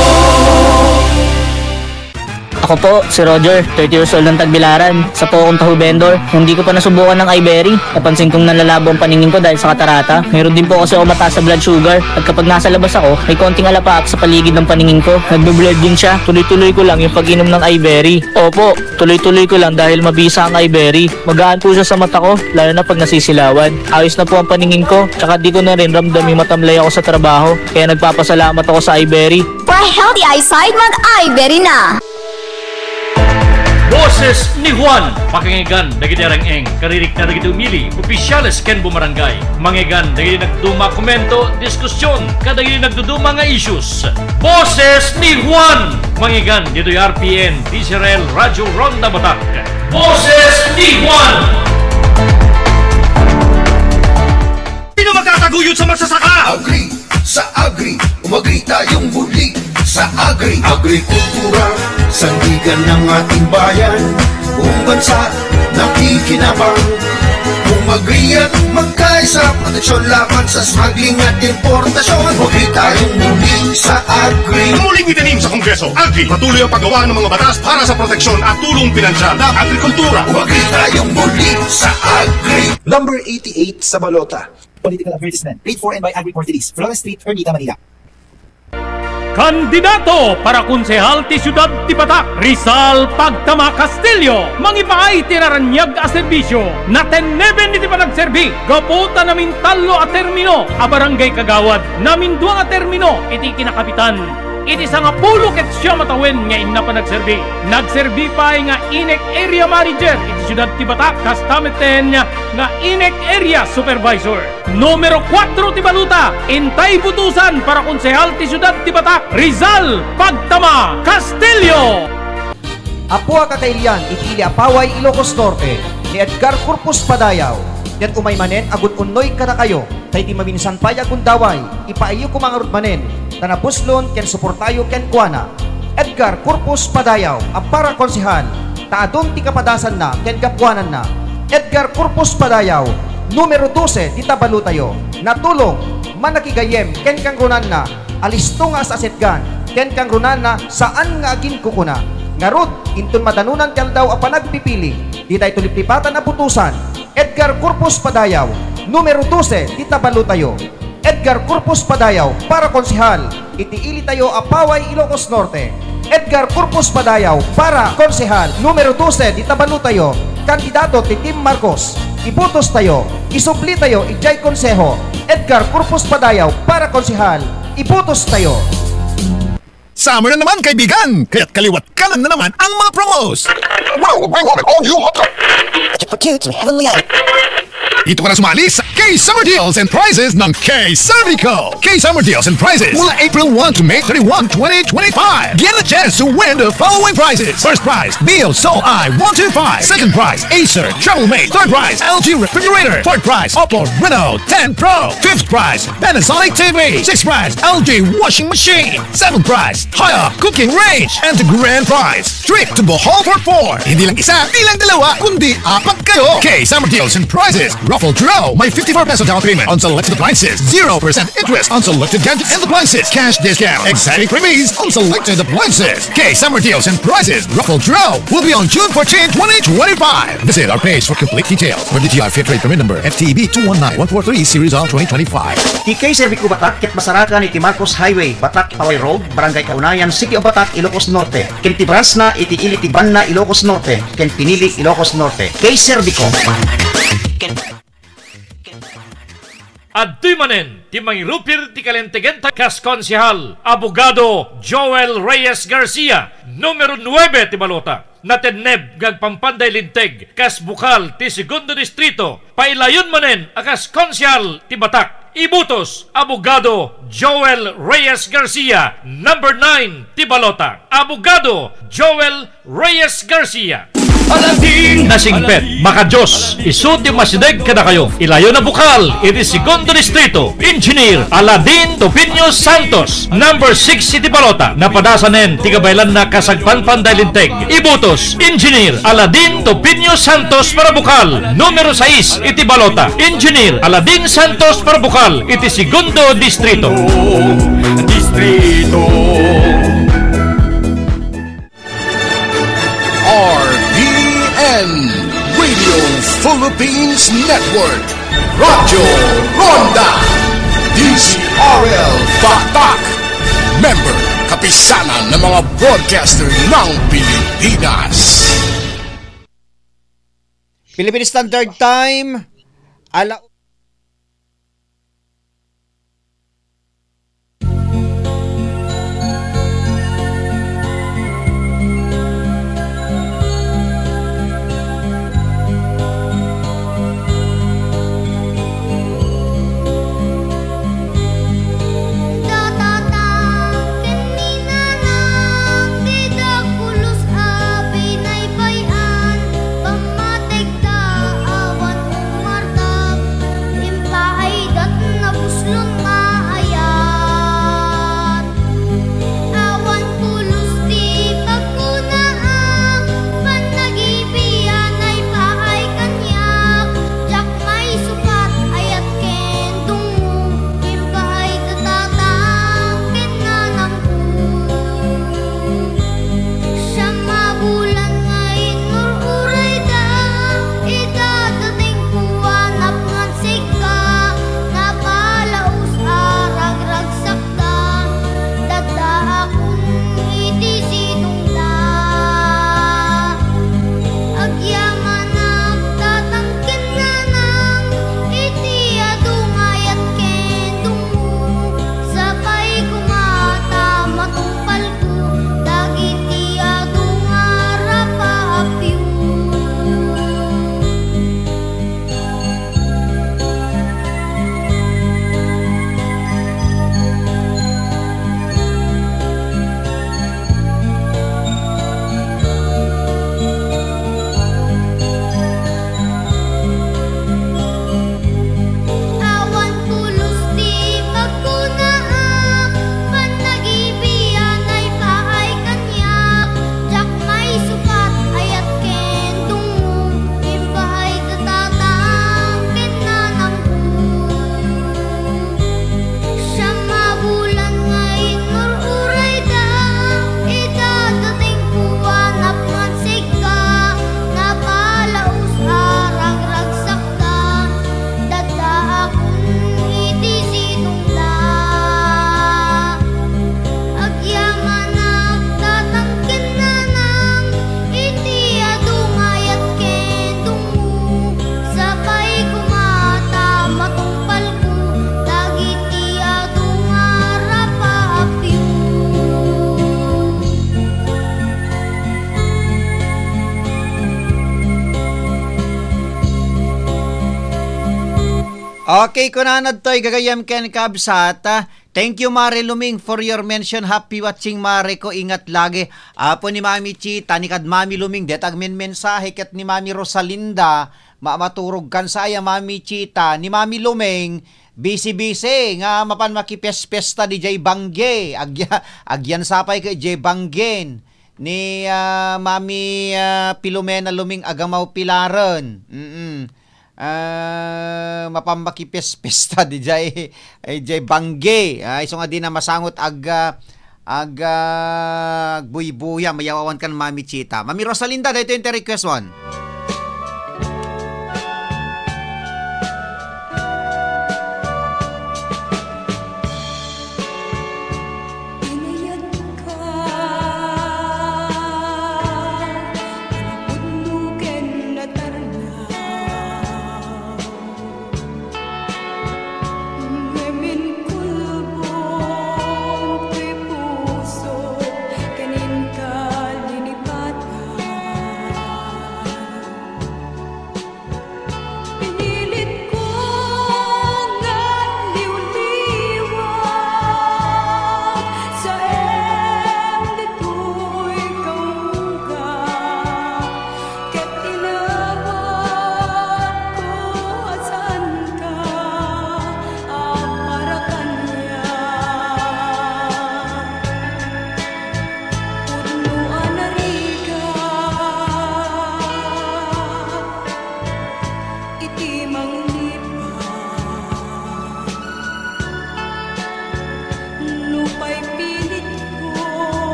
Ako po, si Roger, thirty years old ng Tagbilaran. Isa po akong taho vendor. Hindi ko pa nasubukan ng iBerry. Napansin kong nanlalabo ang paningin ko dahil sa katarata. Meron din po kasi ako mataas sa blood sugar. At kapag nasa labas ako, may konting alapaap sa paligid ng paningin ko. Nagbe-blur din siya. Tuloy-tuloy ko lang yung pag-inom ng iBerry. Opo, tuloy-tuloy ko lang dahil mabisa ang iBerry. Magaan po siya sa mata ko, lalo na pag nasisilawan. Ayos na po ang paningin ko, tsaka di ko na rin ramdam yung matamlay ako sa trabaho. Kaya nagpapasalamat ako sa iBerry. For a healthy eyesight, mag-iBerry na! Boses ni Juan, pakinggan dagiti areng-eng, karirik na dagiti umili, opisyales ken bumarangay. Mangeggan dagiti nagduma komento, diskusyon, kadagiti nagduduma nga issues. Boses ni Juan, mangeggan ditoy R P N, D Z R L, Radyo Ronda Batak. Boses ni Juan. Sino magtataguyod sa magsasaka? Agri, sa Agri, umagri tayong muli. Sa Agri, agrikultura, sandigan ng ating bayan. Buong bansa, nakikinabang. Umagri at magkaisa, proteksyon laban sa smuggling at importasyon. Umagri tayong muli sa Agri. Muling itanim sa Kongreso, Agri, patuloy ang paggawa ng mga batas para sa proteksyon at tulong pinansyal ng agrikultura. Umagri tayong muli sa Agri. Number eighty-eight sa balota. Political advertisement. Paid for and by Agri Corte List. Flores Street, Ermita, Manila. Kandidato para konsehal ti siudad ti Batak, Rizal Pagtama Castillo. Mangipaay ti naraniag a serbisio. Natenneben iti panagserbi gapu ta namintallo a termino a barangay kagawad, namindua nga termino iti kinakapitan. Iti sangapulo ket siam a tawen nga inna panagserbi, nagserbi pay nga INEC Area Manager iti siudad ti Batak, kasta metten nga INEC Area Supervisor. Numero kuatro ti balota, intay butusan para konsehal ti siudad ti Batak, Rizal Pagtama Castillo. Apo a kakailian iti ili a paway Ilocos Norte, ni Edgar Corpus Padayaw, ket umay manen a gun-unnoy kadakayo, ta iti maminsan pay a gundaway, ipaayyo koma ngarud manen, ta napuslon ken suportayo kenkuana. Edgar Corpus Padayaw a para konsehal, ta adun ti kapadasanna ken gapuananna. Edgar Corpus Padayaw, numero dose ti tabaluatayo. Natulong, manakigayyem ken kangrunanna a listo nga as-asetgan ken kangrunanna saan nga aginkukuna. Ngarud, inton madanunan ti aldaw a panagpipili, ditayto liplipatan a butusan. Edgar Corpus Padayaw, numero dose ti tabaluatayo. Edgar Corpus Padayaw para konsehal iti ilitayo a paway Ilocos Norte. Edgar Corpus Padayaw para konsehal numero dose ti tabaluatayo, kandidato ti Team Marcos. Ibutostayo, isublitayo idiay konseho. Edgar Corpus Padayaw para konsehal. Ibutostayo. Summer na naman, kaibigan! Kaya't kaliwat kanan na naman ang mga promos! Wow! Bring home and all new hot cup! It's for two to heavenly island. Dito ka na sumali sa K Summer Deals and Prizes ng K Servico. K Summer Deals and Prizes mula April one to May thirty-one, twenty twenty-five. Get a chance to win the following prizes. First prize, Bill Soul I one two five. Second prize, Acer Travel Mate. Third prize, L G Refrigerator. Fourth prize, Oppo Reno ten Pro. Fifth prize, Panasonic T V. Sixth prize, L G Washing Machine. Seventh prize, Haya Cooking Range. And the grand prize, trip to Bohol for four. Hindi lang isa, hindi lang dalawa, kundi apat kayo. K Summer Deals and Prizes. Raffle draw. May fifty-four peso down payment on selected appliances. Zero percent interest on selected gadgets and appliances. Cash discount. Exciting freebies on selected appliances. K Summer Deals and Prizes. Raffle draw will be on June fourteen, twenty twenty-five. Visit our page for complete details. For D T I Fair Trade Permit Number F T E B two one nine one four three, Series of twenty twenty-five. Ti K Servico Batak ket masarakan iti Marcos Highway, Batak, Paway Road, Barangay Kaunayan, City of Batak, Ilocos Norte. Ken ti branchna iti ili ti Banna, Ilocos Norte, ken Pinili, Ilocos Norte. K Servico. Adtoy manen ti mangirupir ti kalintegenta kas Konsehal, Abogado Joel Reyes Garcia, numero nuebe ti balota. Natenneb nga agpampanday linteg kas bukal ti Segundo Distrito. Pailayon manen a kas Konsehal ti Batak. Ibutos, Abogado Joel Reyes Garcia, number nine ti balota. Abogado Joel Reyes Garcia. Nasingpet, makadios, isu ti masideg kadakayo. Ilayon a bukal iti Segundo Distrito, Engineer Aladin Topinio Santos, number six iti balota. Napadasanen ti kabaelanna kas agpampanday linteg. Ibutos, Engineer Aladin Topinio Santos para bukal, numero sais iti balota. Engineer Aladin Santos para bukal iti Segundo Distrito. Distrito. R P N, Radio Philippines Network, Radyo Ronda, D Z R L Batak, member, Kapisanan ng mga Broadcaster ng Pilipinas. Philippine Standard Time, ala- Okay, kunana ditoy gagayyem ken kabsat. Ah, thank you, Mare Luming, for your mention. Happy watching, Mare ko. Ingat lagi. Apo ni Mami Chita, ni kad Mami Luming, deta agmenmensahe ket ni Mami Rosalinda, ma-, maturog kan saya, Mami Chita, ni Mami Luming, busy-busy nga mapan makipespesta di jay bangge. Agya-, agyan sapay ket jay banggen ni, ah, Mami, ah, Filomena Luming Agamaw Pilaren. Mm. Ah, mapan makipespesta di jay, ay, jay bangge. Ah, isu nga dina masangot ag, ah, ag, ah, agbuybuya, mayawawan kan Mami Chita. Mami Rosalinda, daytoy ti request mon. Inayat ka, napudno ken natarnaw. Ngem inkulbong ti puso ken inka linipatan.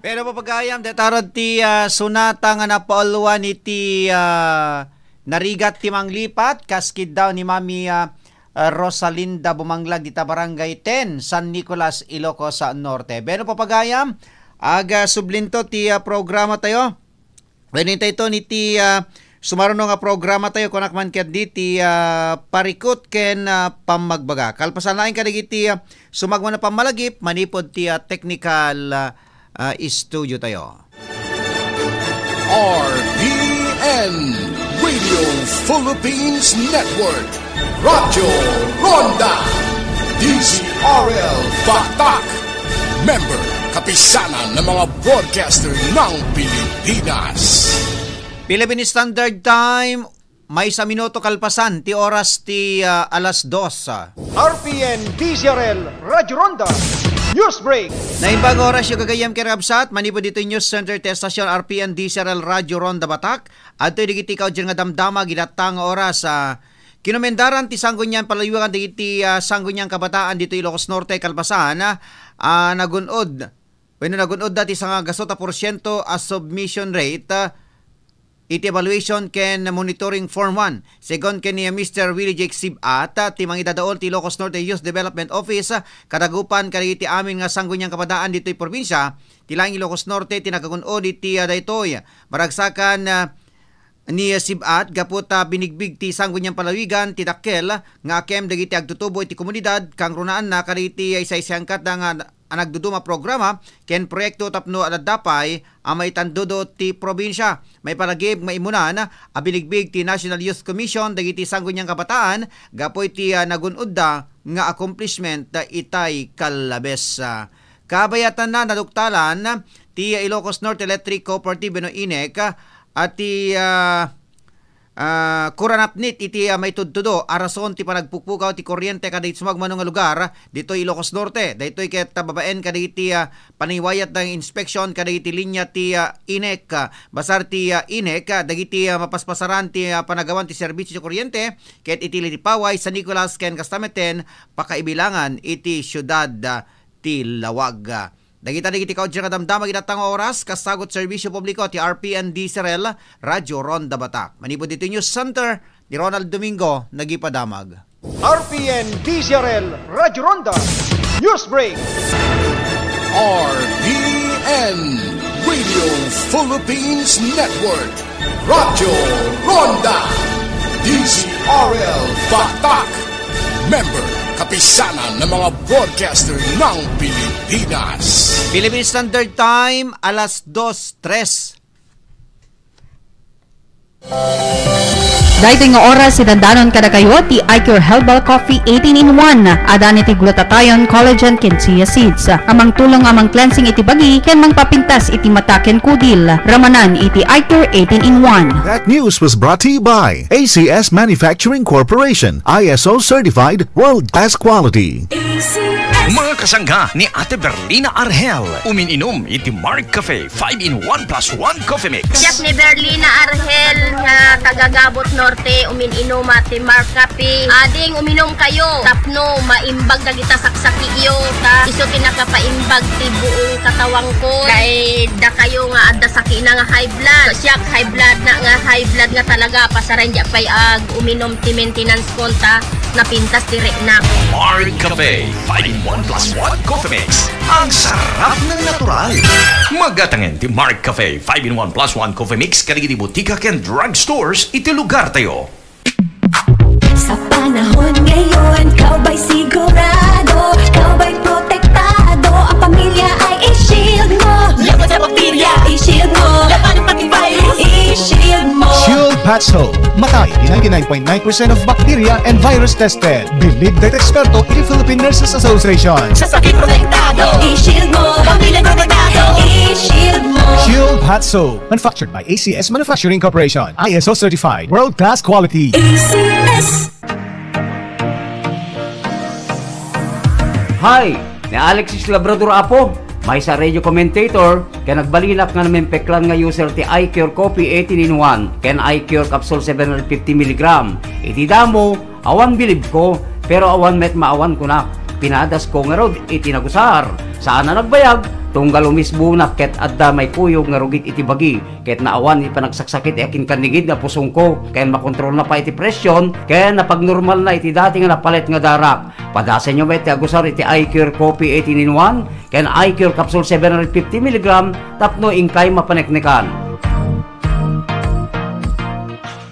Pero papagayam, dayta ti, ah, sonata nga napauluan iti, ah, narigat ti manglipat, kas kiddaw ni Mami, ah, ah, Rosalinda Bumanglag dita Barangay ten, San Nicolas, Ilocos, ah, Norte. Pero papagayam, aga sublinto ti, ah, programa tayo. Wen intayto niti, ah, sumaruno nga programa tayo, kunak man ket diti, ah, parikut ken, ah, pammagbaga. Kalpasan laeng kadagiti, ah, sumagmamano a pammalagip manipud ti, ah, technical, ah, ah, studio tayo. R P N, Radio Philippines Network, Radyo Ronda, D Z R L Batak, member, Kapisanan ng mga Broadcaster ng Pilipinas. Philippine Standard Time, maysa minuto kalpasan ti oras ti, ah, alas dos. R P N D Z R L Radyo Ronda News Break. Naimbag oras yo gagayyem ken kabsat, manipud ditoy News Center ti estasyon R P N D Z R L Radyo Ronda Batak. Adtoy dagiti kaudyan nga damdama, gidatta nga oras, ah, kinumendaran ti Sangguniang Palawigan dagiti, ah, Sangguniang Kabataan ditoy Ilocos Norte kalpasan, ah, nagun-od wenno nagun-odda ti sangagasut a porsiento a submission rate, ah, iti evaluation ken monitoring form one. Segun ken ni Mister Willie Jake Sibat, ah, ti mangidadaul ti Ilocos Norte Youth Development Office, ah, kadagupan kadagiti amin nga Sangguniang Kabataan ditoy probinsia, ti laeng Ilocos Norte ti nakagun-od iti, ah, daytoy. Maragsakan, ah, ni Sibat gapu ta binigbig ti Sangguniang Palawigan ti dakkel nga akem dagiti agtutubo iti komunidad, kangrunaanna kadagiti isaysayankatda nga a nagduduma a programa ken proyekto tapno adda pay a maitandudo ti probinsia. Maipanagib nga immunan a binigbig ti National Youth Commission dagiti Sangguniang Kabataan gapu iti, ah, nagun-odda nga accomplishment itay kallabes. Ah, kabayatanna, naduktalan ti Ilocos North Electric Cooperative wenno INEC, ah, a ti, ah, ah, kuranapnit iti, ah, maitudtudo a rason ti panagpukpukaw ti kuryente kadagiti sumagmamano nga lugar ditoy Ilocos Norte. Daytoy ket, ah, babaen kadagiti, ah, paniwayat nga inspeksiyon kadagiti linia ti, ah, INEC, ah, basar ti, ah, INEC, ah, dagiti, ah, mapaspasaran ti, ah, panagawan ti serbisio ti kuryente ket iti Lilipaway, San Nicolas ken kasta metten pakaibilangan iti siudad, ah, ti Laoag. Dagita dagiti kaudyan nga damdama, gidatta nga oras, kasagut serbisyo publiko ti R P N D Z R L, Radyo Ronda Batak. Manipud ditoy News Center, ni Ronald Domingo, nagipadamag. R P N D Z R L Radyo Ronda News Break. R P N, Radio Philippines Network, Radyo Ronda, D Z R L Batak. Member, Kapisanan ng mga Broadcaster ng Pilipinas. Philippine Standard Time, alas dos tres. Daytoy nga oras, idandanon kadakayo ti iCure Herbal Coffee eighteen in one. Adan iti glutathione, collagen, ken chia seeds a mangtulong a mang-cleansing iti bagi ken mangpapintas iti mata ken kudil. Ramanan iti iCure eighteen in one. That news was brought to you by A C S Manufacturing Corporation, I S O certified, world class quality. Mga kasangga ni Ate Berlina Argel, umin-inom iti Mark Cafe five in one plus one Coffee Mix. Siak ni Berlina Argel nga taga Gabot Norte, umin-inuma ti Mark Cafe. Ading uminom kayo tapno maimbag dagita saksakiyo, ta isu ti nakapaimbag ti buong katawangko. Kay dakayo nga adda sakina nga high blood. Siak high blood na nga, high blood nga talaga, pasaran di pay ag uminom ti maintenance ko ta napintas ti reknak. Mark Cafe five in one plus one Coffee Mix. Ang sarap ng natural. Magatangen ti Mark Cafe five in one plus one Coffee Mix kadagiti botika ken drugstores iti lugar tayo. Sa panahon ngayon, ikaw ba'y sigurado? Ikaw ba'y protektado? Ang pamilya ay i-shield mo. Laban sa bakterya, i-shield mo. Laban pati virus, i-shield mo. Shield Pat Soap. Matay ti ninety-nine point nine percent of bacteria and virus tested. Bilib dagiti eksperto iti Philippine Nurses Association. Sa sakit protektado, i-shield mo. Pamilya protektado, i-shield mo. Shield Pat Soap. Manufactured by A C S Manufacturing Corporation. I S O certified. World class quality. A C S. Hi! Ni Alexis Labrador Apo, maysa radio commentator, ken nagbalinak nga namempeklan nga user ti iCure Coffee eighteen in one ken iCure Capsule seven hundred fifty milligram. Iti damo, awan bilibko, pero awan met maawan kunak. Pinadasko ngarud iti nagusar. Saan a nagbayag, Tunggal umisbona ket adda maikuyog nga rugit iti bagi, ket naawan iti panagsaksakit ti akinkanigid nga pusongko, ken makontrolna pay iti presyon, ken napagnormalna iti dati nga napalet nga darak. Padasenyo met ti agusar iti Eye Cure Coffee eighteen in one ken Eye Cure Capsule seven hundred fifty milligram tapno inkay mapaneknekan.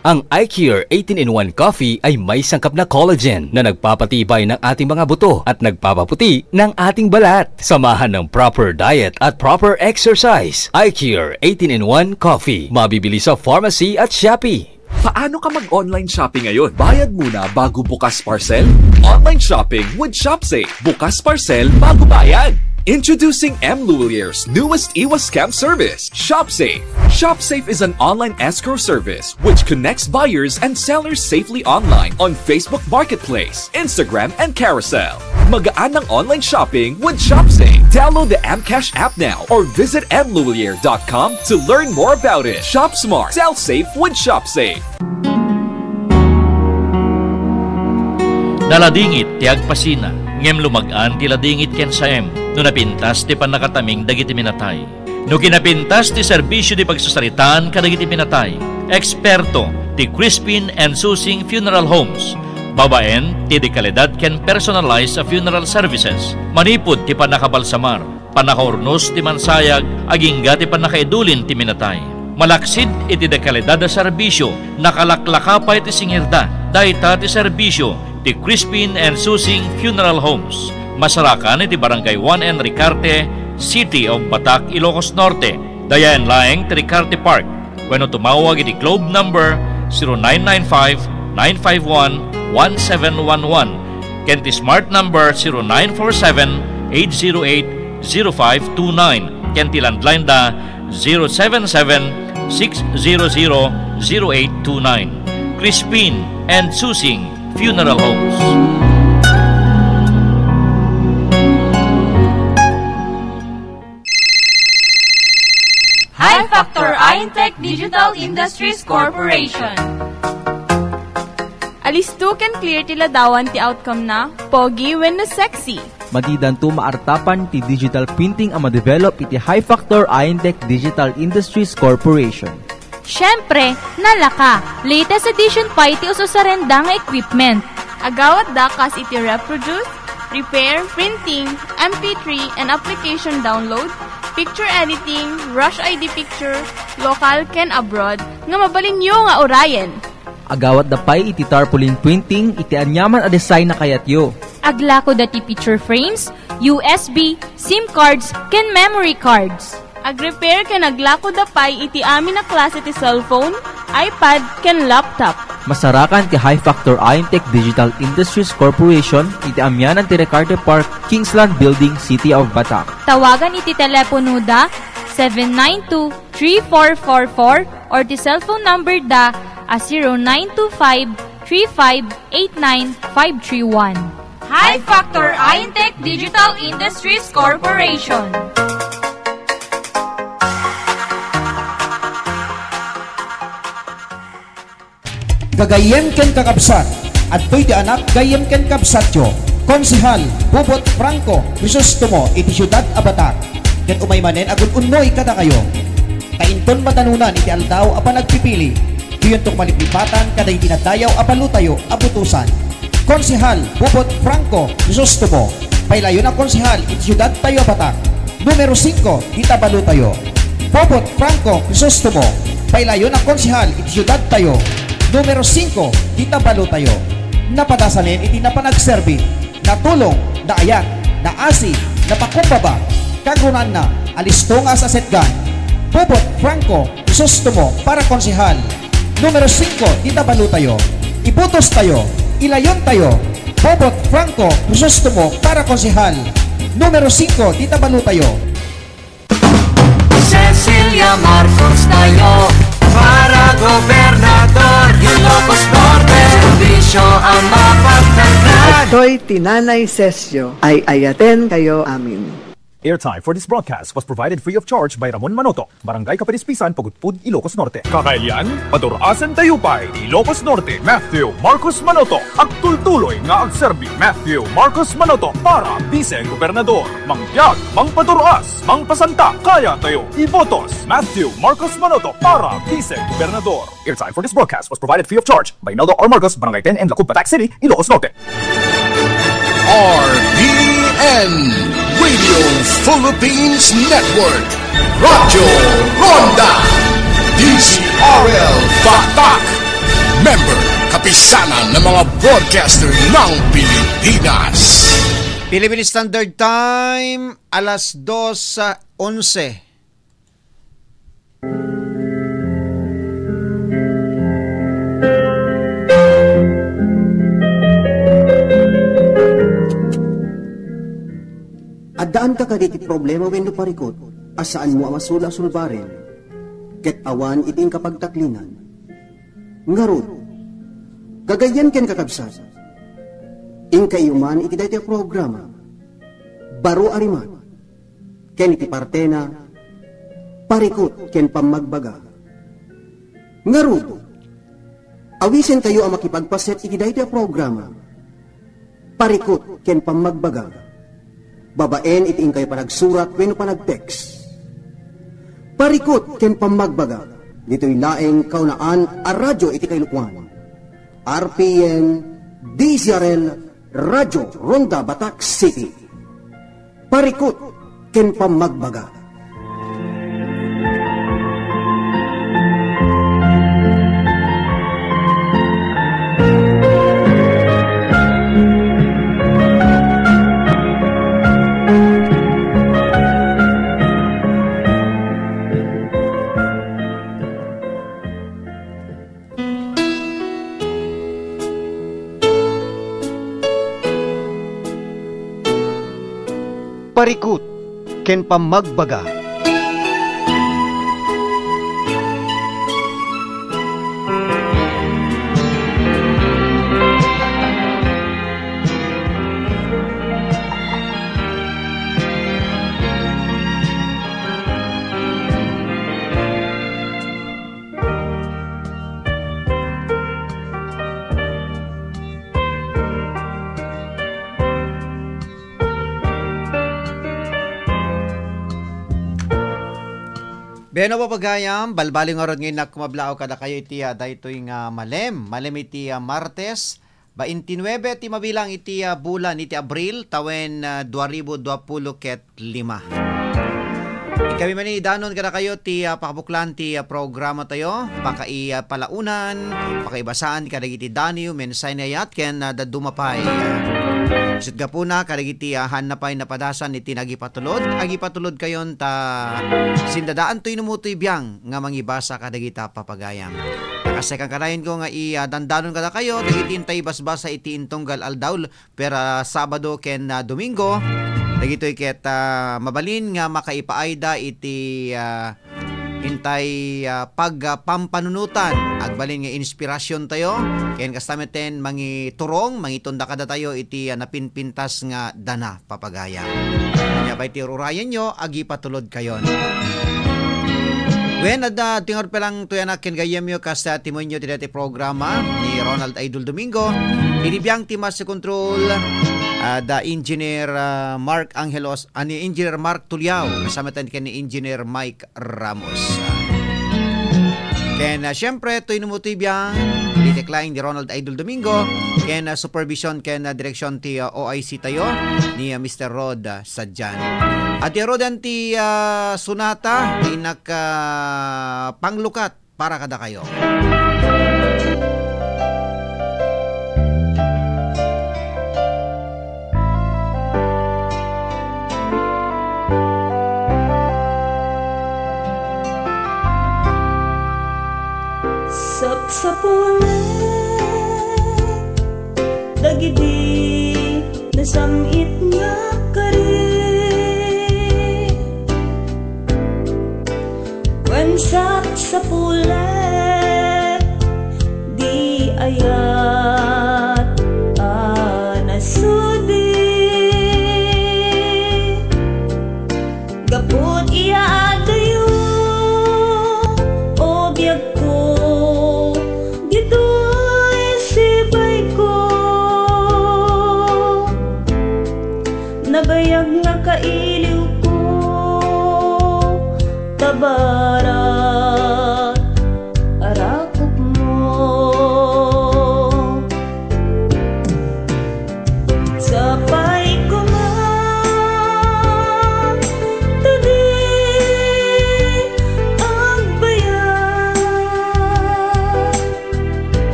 Ang Eye Cure eighteen in one Coffee ay may sangkap na collagen na nagpapatibay ng ating mga buto at nagpapaputi ng ating balat. Samahan ng proper diet at proper exercise. Eye Cure eighteen in one Coffee. Mabibili sa pharmacy at Shopee. Paano ka mag-online shopping ngayon? Bayad muna bago bukas parcel? Online shopping with ShopSafe. Bukas parcel bago bayad. Introducing M Luwalier's newest iwas scam service, ShopSafe. ShopSafe is an online escrow service which connects buyers and sellers safely online on Facebook Marketplace, Instagram, and Carousel. Magaan ang online shopping with ShopSafe. Download the M Cash app now or visit M Luwalier dot com to learn more about it. Shop smart, sell safe with ShopSafe. Naladingit ti agpasina, ngem lumag-an ti ladingit ken saem no napintas ti pannakataming dagiti minatay. No kinapintas ti serbisio ti pagsasaritaan kadagiti minatay, eksperto ti Crispin and Susing Funeral Homes, babaen ti dekalidad ken personalized a funeral services, manipud ti pannakabalsamar, pannakaurnos ti mansayag, agingga ti pannakaidulin ti minatay. Malaksid iti dekalidad a serbisio, nakalaklaka pay ti singirda. Dayta ti serbisio ti Crispin and Susing Funeral Homes. Masarakan iti Barangay one N Ricarte, City of Batac, Ilocos Norte. Dayaen laeng ti Ricarte Park. Wenno tumawag iti Globe number zero nine nine five, nine five one, one seven one one ken ti Smart number zero nine four seven, eight zero eight, zero five two nine ken ti landline da zero seven seven, six zero zero, zero eight two nine. Crispin and Susing Funeral Homes. High Factor Intech Digital Industries Corporation. Alisto ken clear ti ladawan ti outcome na, pogi wenno sexy. Madidanto maartapan ti digital printing a madevelop iti High Factor Intech Digital Industries Corporation. Siyempre, nalaka, latest edition pay ti us-usarenda nga equipment. Agawatda kas iti reproduce, repair, printing, M P three, and application download, picture editing, rush I D picture, local ken abroad, nga mabalinyo nga urayen. Agawatda pay iti tarpaulin printing iti aniaman a design a kayatyo. Aglakoda ti picture frames, U S B, SIM cards, ken memory cards. Agrepair ken aglakoda pay iti amin a klase ti cellphone, iPad, ken laptop. Masarakan ti High Factor Intech Digital Industries Corporation iti amianan ti Ricarte Park, Kingsland Building, City of Batac. Tawagan iti teleponoda seven nine two, three four four four or ti cellphone number da a zero nine two five, three five eight nine, five three one. High Factor Intech Digital Industries Corporation. Gagayyem ken kakabsat, adtoy ti anak gayyem ken kabsatyo, Konsehal Bobot Franco Crisostomo iti siudad a Batac, ket umay manen agun-unnoy kadakayo. Ta inton madanunan iti aldaw a panagpipili, diyonto maliplipatan kadagiti nadayaw a ballotayo a botosan. Konsehal Bobot Franco Crisostomo, pailayon a konsehal iti siudadtayo a Batac. Numero singko, dita ballotayo. Bobot Franco Crisostomo, pailayon a konsehal iti siudadtayo. Numero singko, dita ballotayo. Napadasanen iti napan agserbi, natulong, naayat, naasi, napakumbaba, kagrunanna, alisto nga asasetgan. Bobot Franco Crisostomo para konsehal. Numero singko, dita ballotayo. Ibotostayo, ilayontayo. Bobot Franco Crisostomo para konsehal. Numero singko, dita ballotayo. Cecilia Marcos tayo para gobernador. Ilocos Norte, serbisyo ang mapagtanggad. Ito'y ti Nanay Sesyo, ay-ayaten kayo amin. Airtime for this broadcast was provided free of charge by Ramon Manoto, Barangay Kapirispisan, Pagudpud, Ilocos Norte. Kakailian, Padurasan tayo pay, Ilocos Norte, Matthew Marcos Manoto, agtultuloy nga agserbi. Matthew Marcos Manoto para Vice Gobernador. Mangbiag, mangpaduras, mangpasanta, kaya tayo ibotos. Matthew Marcos Manoto para Vice Gobernador. Airtime for this broadcast was provided free of charge by Imelda R. Marcos, Barangay ten N, Lacub, Batac City, Ilocos Norte. R P N Radio Philippines Network, Radyo Ronda, D Z R L Batac. Member, Kapisanan ng mga Broadcaster ng Pilipinas. Philippine Standard Time, alas dos, ah, onse. Addaanka kadagiti problema wenno parikut a saanmo a masula a sulbaren, ket awan iti inka pagtaklinan. Ngarud, gagayyem ken kakabsat, inkayo man iti daytoy a programa, Baro a Rimak, ken iti partena, Parikut ken Pammagbaga. Ngarud, awisenkayo a makipagpaset iti daytoy a programa, Parikut ken Pammagbaga, babaen iti inkayo panagsurat wenno panag-text. Parikut ken Pammagbaga, ditoy laeng kaunaan a radyo iti kailuan. R P N, D Z R L, Radyo Ronda Batac City. Parikut ken Pammagbaga. Parikut ken Pammagbaga. Bueno, papagayam, balbaliw ngarud nga innak kumablaaw kadakayo iti, ah, daytoy nga malem. Malem iti, ah, Martes, baintinuebe ti mabilang iti, ah, bulan iti Abril, tawen, ah, dua ribu dua pulo ket lima. Ikami man idanon kadakayo ti, ah, pakabuklan ti, ah, programa tayo, pakai-, ah, palaonan, pakaibasaan kadagiti daniw, mensahe ni ayat, ken, ah, dadduma pay. Isut' gapuna kadagiti, ah, haanna pay napadasan iti nagipatulod, agipatulodkayon ta sindadaantoy no mutoy biang nga mangibasa kadagita papagayam. Nakasekang kanayon ko nga i-, ah, dandanon kadakayo dagiti intay basbasa iti intunggal aldaw, pero, ah, Sabado ken, ah, Domingo, dagitoy ket, ah, mabalin nga makaipaayda iti, ah, intay, ah, pag, ah, pampanunotan. Agbalin nga inspirasyon tayo, ken kasta metten mangiturong, mangitonda kadatayo iti, ah, napinpintas nga dana, papagayam. Ania pay ti ururayenyo, agipatulodkayon. Wen, adda, adtoy ngarud pay lang tuyanak ken gayyemyo, kas, ah, timoenyo ti daytoy programa ni Ronald Idol Domingo. Iti biang ti Master Control, ah, da Engineer, ah, Mark Angelos, ani Engineer Mark Tuliao, kasama tayo ken ni Engineer Mike Ramos. Ken, ah, siyempre, toy no mutoy biang, iti tekla ni Ronald Idol Domingo, ken, ah, supervision ken, ah, direksyon ti, ah, O I C tayo, ni, ah, Mister Rod, ah, Sadian. At irodan ti, ah, sonata, ti naka-, panglukat, para kadakayo. Sapsapulen dagidi nasam-it nga kari. Wen sapsapulen di ayat a nasudi. Kailiwko, tabara, arakupmo. Sapay koma, ta di agbayag.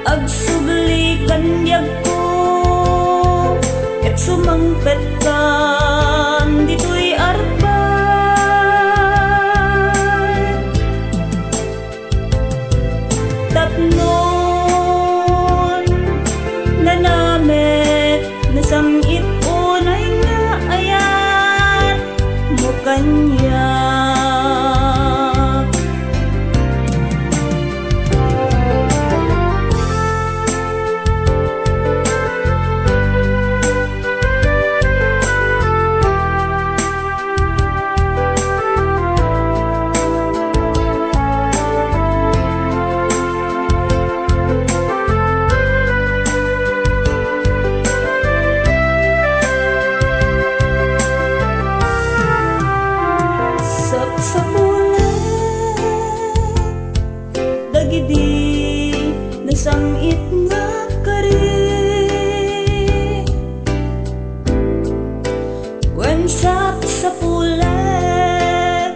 Agsubli kan biagko, ket sumangpetkan ditoy arpa. Tapnon nanamek, nasam-it unay nga ayat mo kaniak. Sapsapulen dagidi nasam-it nga kari. Wen sapsapulek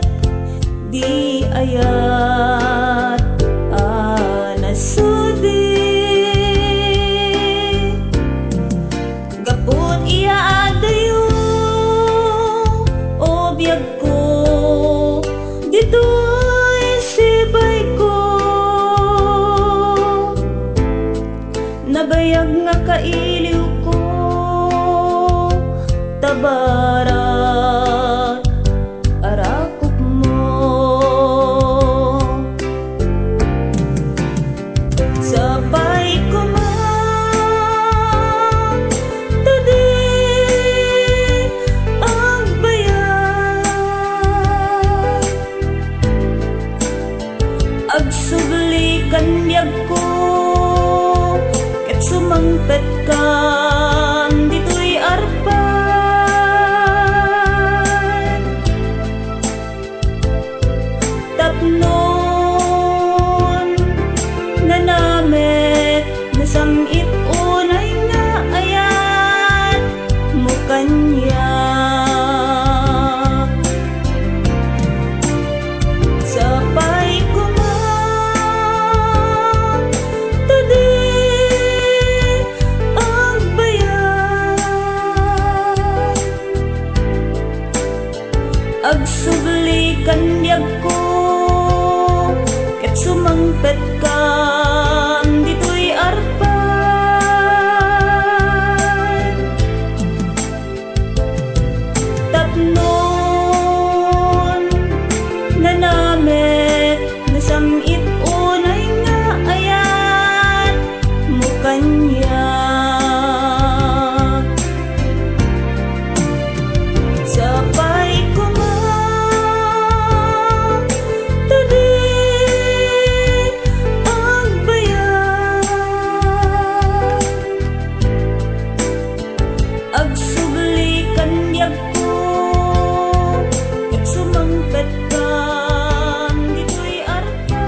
di ayat a nasudi. Gapu ti adayo, o biagko, ditoy sibayko. Nabayag nga kailiwko, tabara, arakupmo. Sapay koma, ta di agbayag. Agsubli kan biagko, ket sumangpetkan ditoy arpa. Tapnon nanamek, nasam-it unay nga ayat mo kaniak. Sapay koma, ta di agbayag. Agsubli kan biagko, ket sumangpetkan ditoy arpa. Tapnon nanamek, nasam-it unay nga ayat mo kaniak. Sapay koma, ta di agbayag. Agsubli kan biagko, ket sumangpetkan ditoy arpa.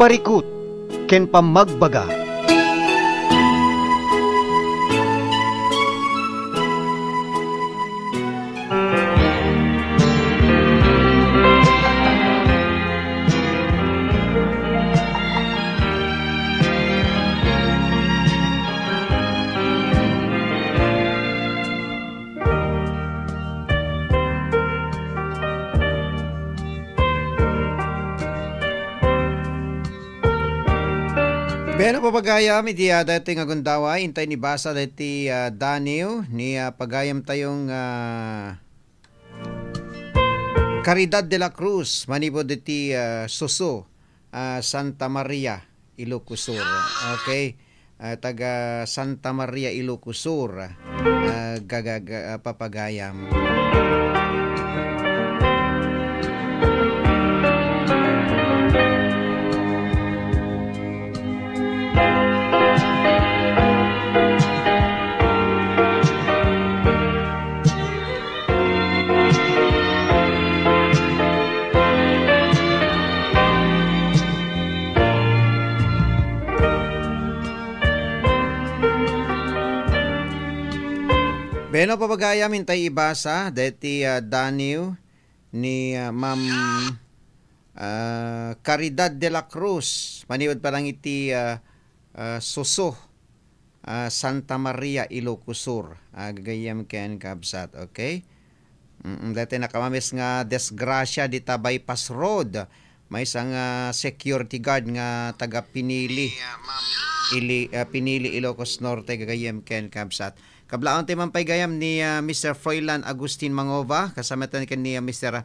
Parikut ken pammagbaga. Wen a papagayam, iti, ah, daytoy nga gundaway, intay ni basa daytoy, ah, daniw ni, ah, pagayamtayo nga, ah, Caridad de la Cruz, manipud iti, ah, Suso, ah, Santa Maria, Ilocos Sur. Okay. Ah, taga Santa Maria, Ilocos Sur. ah, gaga-, ga-, ah, papagayam. Bueno, papagayam, intay ibasa deti, ah, daniw ni, ah, Ma'am, ah, Caridad de la Cruz. Maniwad pa lang iti, ah, ah, Suso, ah, Santa Maria, Ilocos Sur. Ah, gagayyem ken kabsat, okay? Mm, dati nakamamis nga disgrasya dita bypass road. Maysa nga security guard nga taga Pinili, Ili, ah, Pinili, Ilocos Norte, gagayyem ken kabsat. Kablaon ti man pay gayam ni, ah, Mister Froilan Agustin Mangova, kasama ten ken ni, ah, Mister,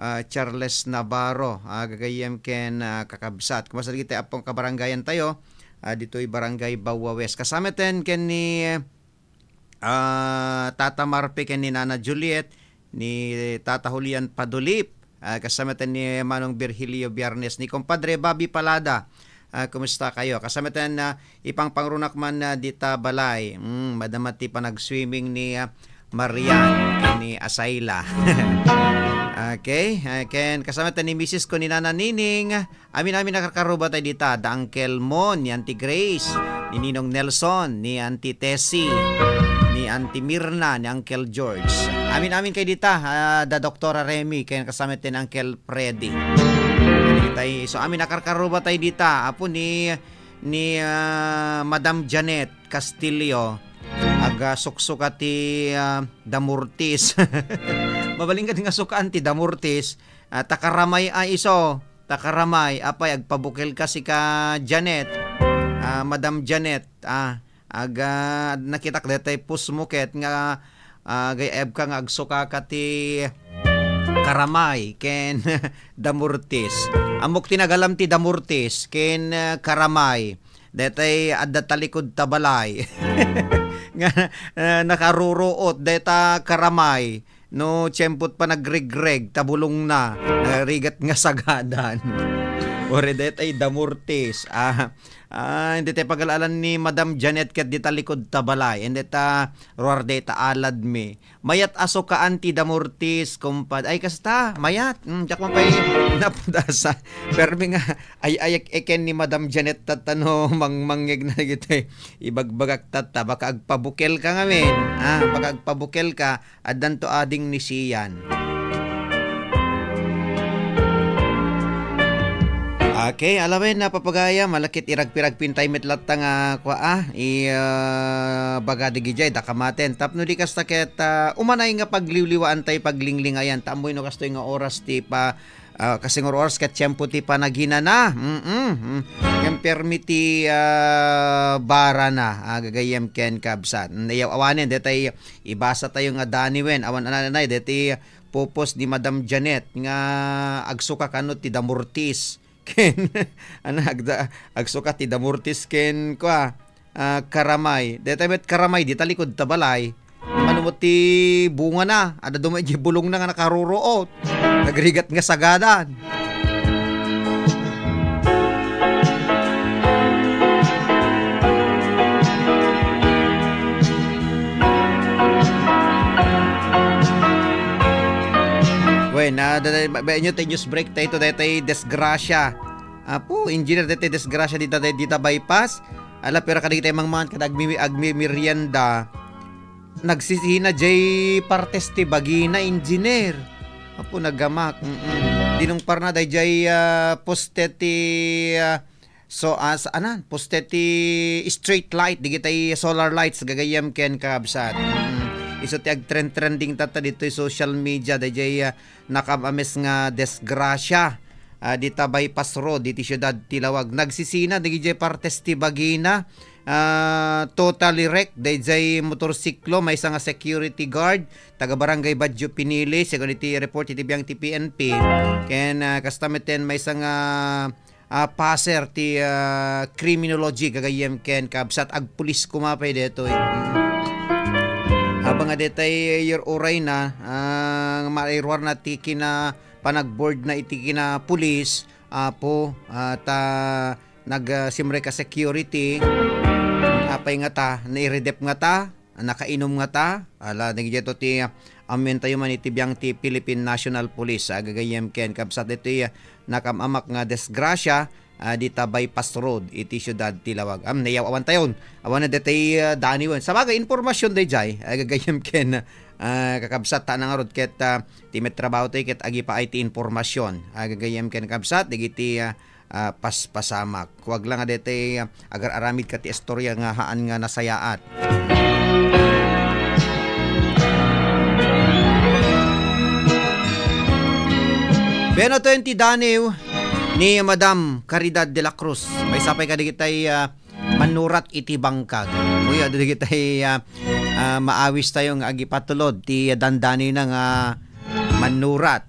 ah, Charles Navarro, ah, gagayyem ken, ah, kakabsat. Kumasal kita apong kabarangayan tayo, ah, ditoy Barangay Baua West. Kasama ten ken ni, ah, Tata Marpe ken ni Nana Juliet, ni Tata Julian Padulip, ah, kasama ten ni Manong Virgilio Biernes, ni Compadre Bobby Palada. Ah, kumusta kayo? Kasama ten, ah, ipangpangrunak man, ah, dita balay. Mm, madama ti panag-swimming ni, ah, Marian ken ni Asayla. Okay, ah, ken kasama ten ni misis ko ni Nana Nining. Amin-amin a karkarruba tayo dita, da Uncle Mon, ni Auntie Grace, ni Ninong Nelson, ni Auntie Tessie, ni Auntie Mirna, ni Uncle George. Amin-amin kayo dita, ah, da Doktora Remy, ken kasama ten Uncle Freddy. Dita, so, amin a karkarruba tayo dita, apo ni, ni, ah, Madam Janet Castillo, aga suksuka ti, ah, Damortis. Mabalin ka di nga sukaan ti Damortis. Ah, takaramay a iso. Takaramay, apay, agpabukel ka sika, Janet. Ah, Madam Janet, ah, aga, nakitak detay post mo ket nga, ah, gayeb ka nga agsuka ka ti Karamay ken Damortis. Ammok ti nagalam ti Damortis ken, ah, Karamay. Detay adda talikod ta balay. Nga, ah, nakaruruot deta Karamay. No, tiyempot pa nagregreg, tabulong na, narigat nga sagadan. Ore detay Damortis. Ah, ah, hindi tayo pag-alalan ni Madam Janet ket dita likod ta balay. Hindi ta ruar deta alad mi. Mayat a sukaan ti Damortis, kumpad. Ay, kasta, mayat. Mm, diak man pay napudasa. Pero mi nga, ay, ay, eken ni Madam Janet tatta no, mang, mangngeg na gitoy. Ibagbagak tatta, baka agpabukel ka ngamin. Ah, baka agpabukel ka, addanto ading ni Sian. Okay, alawen na papagaya, malakit iragpiragpin tayo met latta nga, kua, ah, i, ah, baga di gijay, da kamaten. Tapno di kasta ket, ah, umanay nga pagliwliwaan tayo, paglinglingayan. Ta ammoy no kastoy nga oras ti pa, ah, kasi nga oras ket tiempo ti panaginana. Mm-mm. Mm. Ken permi ti, ah, bara na, ah, gagayem ken kabsat. Nayaw awanen, detay ibasa tayo nga daniwen. Awan ananay, deti pupos ni Madam Janet nga agsuka kano ti Damortis. Ken, ana, agda, agsuka ti Damortis ken, kua, ah, Karamay. Deta met Karamay, dita likod ta balay. Ano mo ti bunga na? Ada dumay di bulong na nga nakaruruot. Nagrigat nga sagadan. Wen, ah, da, da, ba, ba, inyo tayo news break tayo, tayo, tayo, disgrasya. Apo, engineer, tayo, tayo, disgrasya, dita, dita, dita bypass. Ala, pero kadagiti mangmangan, kada agmi-, agmimerienda. Nagsisina jay partes ti bagina, engineer. Apo, nagamak. Mm-mm. Dinungparna, dayjay, ah, poste ti, ah, so, ah, sa-, anan, poste ti street light, digitay solar lights, gagayam ken kabsat. Mm. Isu ti agtrend-trending tatta ditoy social media, dayjay, ah, nakam-ames nga disgrasya. Ah, dita bypass road, diti siudad ti Lawag. Nagsisina, digijay partes ti bagina. Ah, totally wrecked dayjay motorsiklo, maysa nga security guard, taga Barangay Badjo Pinili, segun iti report iti biang ti P N P. Ken, ah, kasta met ten maysa nga, ah, passer ti, ah, criminology, gagayem ken kabsat, agpulis kuma pay detoy. Mm. Detay, Your Uray na, ah, mairuar na ti kina panagboard na iti kina pulis, Apo, ah, ta nag, ah, simrek a security. Apay nga ta, nairidep nga ta, nakainom nga ta, ala, dagitoy ti, ah, ammentayo man iti biang ti Philippine National Police, ah, gagayyem ken kabsat ditoy, ah, nakaam-amak nga disgrasya, ah, dita bypass road iti siudad ti Laoag. Am, nayaw-, awan tayon. Awan na detay, ah, daniwen. Sabagay, impormasyon dayjay, ah, gagayyem ken, ah, kakabsat ta ngarud ket, ah, ti met trabaho tayo ket agipaay ti impormasyon. Ah, gagayyem ken kabsat, dagiti, ah, ah, paspasamak. Kuag lang nga detay, ah, agar-aramid ka ti istorya nga haan nga nasayaat. Bueno, to ti daniw ni Madam Caridad de la Cruz. Maysa pay kadagitay, ah, mannurat iti bangkag. Kuya, dagitay, ah, ah, maawis tayo nga agipatulod ti dandani na nga mannurat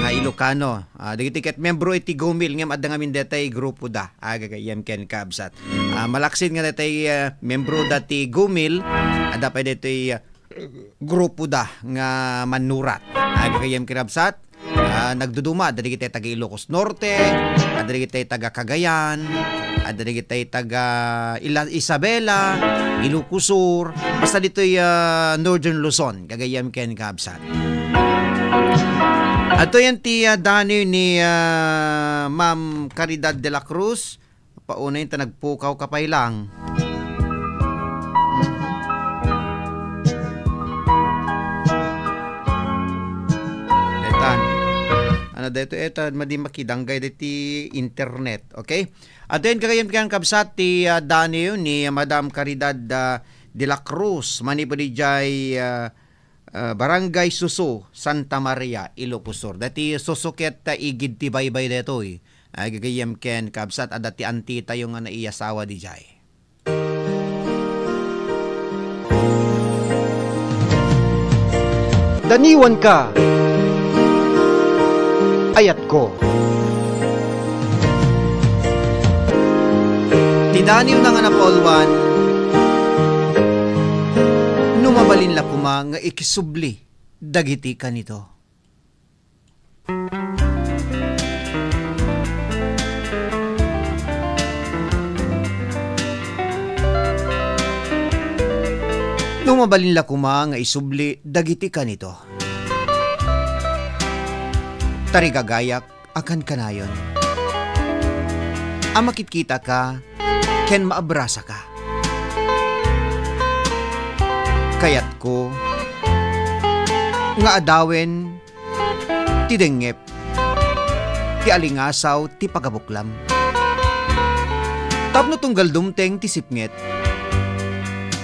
nga Ilocano. Ah, dagiti ket membro iti gumil ngem adda ngamin detay grupo da. Ah, gagayyem ken kabsat. Ah, malaksid nga detay, ah, membro da ti gumil, adda pay detay, ah, grupo da nga mannurat. Ay, gagayyem ken kabsat, ah, nagduduma, adda dagiti taga Ilocos Norte, adda dagiti taga Cagayan, adda dagiti taga Ila-, Isabela, Ilocos Sur, basta ditoy, ah, Northern Luzon, gagayyem ken kabsat. Adtoy ti, ah, daniw ni, ah, Ma'am Caridad de la Cruz, Paunay ta nagpukaw ka pay lang. Mhm. Etan. Ano dayto, etan, madi makidanggay daytoy internet, okay? Adtoy gagayyem ken kabsat ti, ah, daniw ni Madam Caridad, ah, de la Cruz, manipud idiay, ah, ah, Barangay Suso, Santa Maria, Ilocos Sur. Daytoy Suso ket, ah, igid ti baybay daytoy. Ay, gagayyem ken kabsat, adda ti antitayo nga naiyasawa didiay. Daniwanka, ayatko. Ti daniwna nga napauluan, no mabalin la koma nga ikisubli dagiti kanito. No mabalin la koma nga isubli dagiti kanito. Tarigagayak a kankanayon a makitkitaka ken maabrasaka. Kayatko nga adawen ti dengngep, ti alingasaw ti pagabuklam. Tapno tunggal dumteng ti sipnget,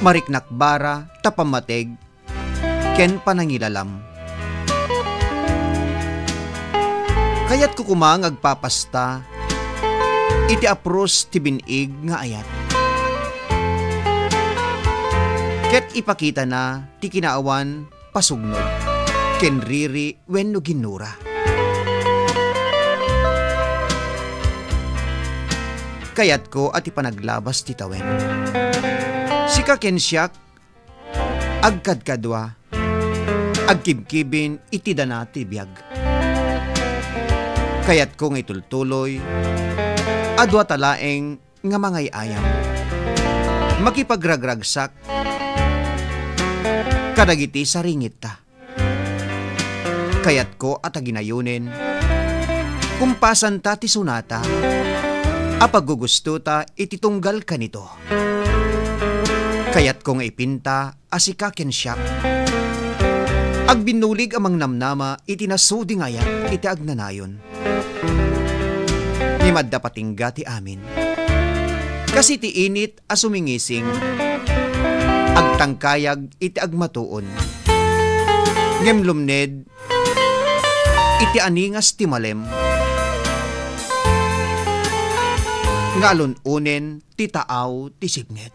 mariknak bara ta pammateg ken panangilalam. Kayatko koma nga agpapasta iti apros ti bin-ig nga ayat. Ket ipakitana ti kinaawan pasugnod ken riri wenno ginnura. Kayatko a ti panaglabas ti tawen. Sika ken siak, agkadkadua, agkibkibin iti dana ti biag. Kayatko nga itultuloy a duata laeng nga mangay-ayam. Makipagragragsak kadagiti saringitta. Kayatko a taginayonen, kumpasanta ti sonata a paggugustota iti tunggal kanito. Kayatko nga ipinta a sika ken siak agbinnulig a mangnamnama iti nasudi nga ayat iti agnanayon. Ngem adda patingga ti amin. Kas iti init a sumingising, agtangkayag iti agmatuon. Ngem lumned iti aningas ti malem nga alun-onen ti taaw ti sipnget.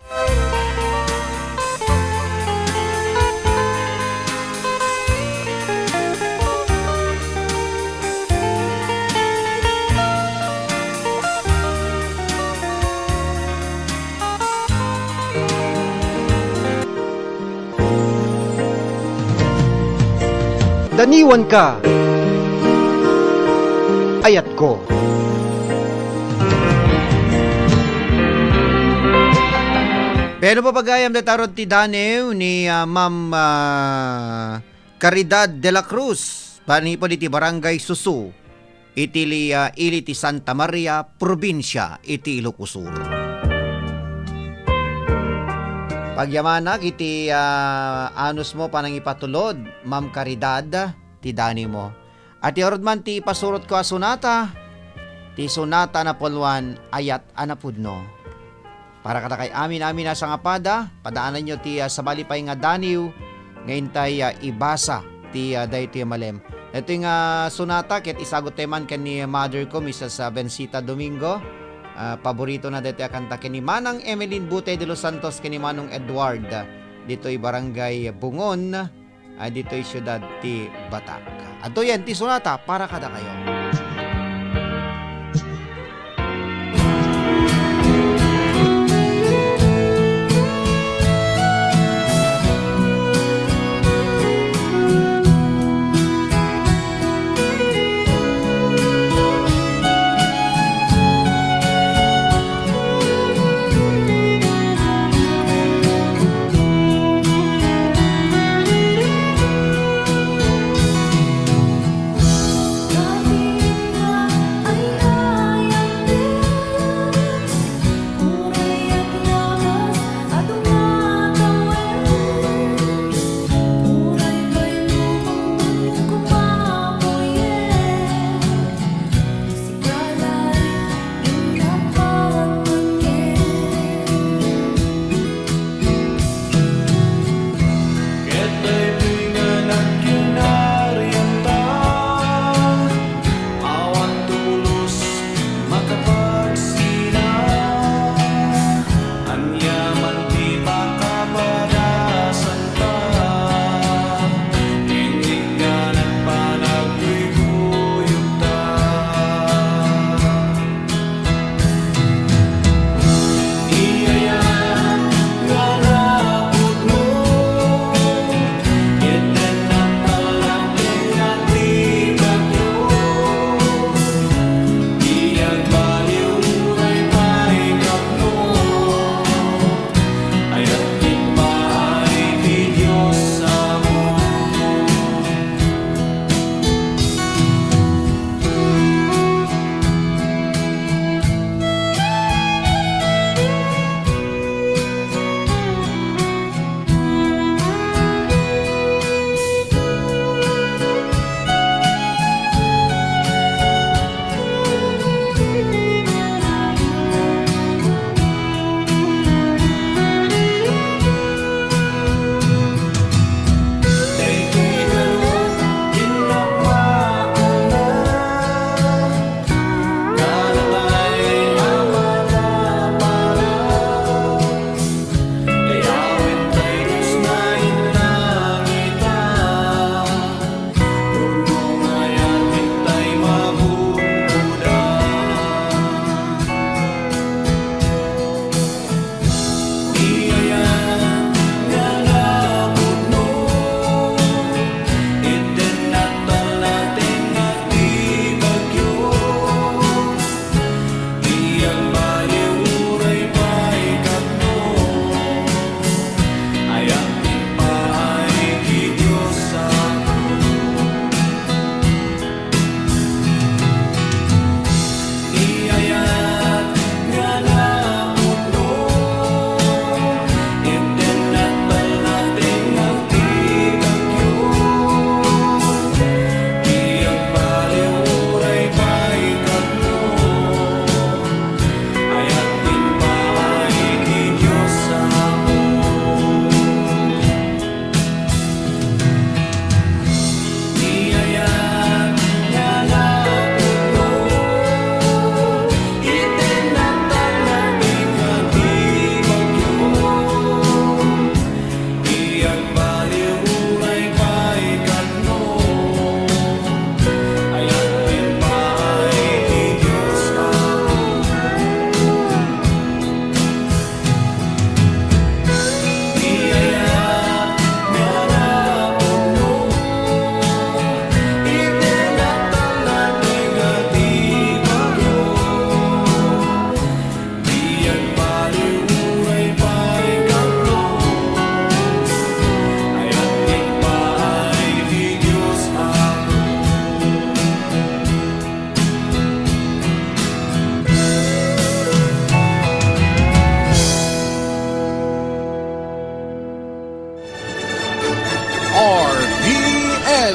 Daniwanka, ayatko. Pay no pagayam dayta rod ti daniw ni, ah, Ma'am, ah, Caridad de la Cruz, manipud iti Barangay Susu, iti li-, ah, ili ti Santa Maria, probinsia iti Ilocos Sur. Pagyamanak iti, ah, anusmo panangipatulod, Ma'am Caridad, ti daniwmo. Iti arud man ti ipasurotko a sonata, ti sonata a napulwan, Ayat a Napudno. Para kadakay amin-amin a sangapada, padaananyo ti, ah, sabali pay nga daniw nga intay, ah, ibasa ti, ah, daytoy a malem. Daytoy nga sonata ket isaguttayo man ken ni mother ko, Missus, ah, Bensita Domingo. Ah, paboritona daytoy a kanta ken ni Manang Emeline Butey de los Santos ken ni Manong Edward, ah, ditoy Barangay Bungon, ah, ditoy siudad ti Batac. Adtoyen ti sonata para kadakayo.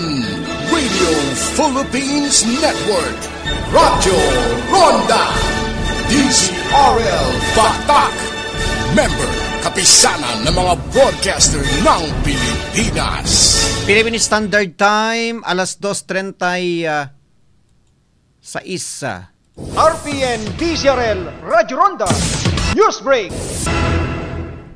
Radio Philippines Network, Radyo Ronda, D Z R L Batak, member, Kapisanan ng mga Broadcaster ng Pilipinas. Philippine Standard Time, alas dos treinta y seis. R P N D Z R L Radyo Ronda News Break.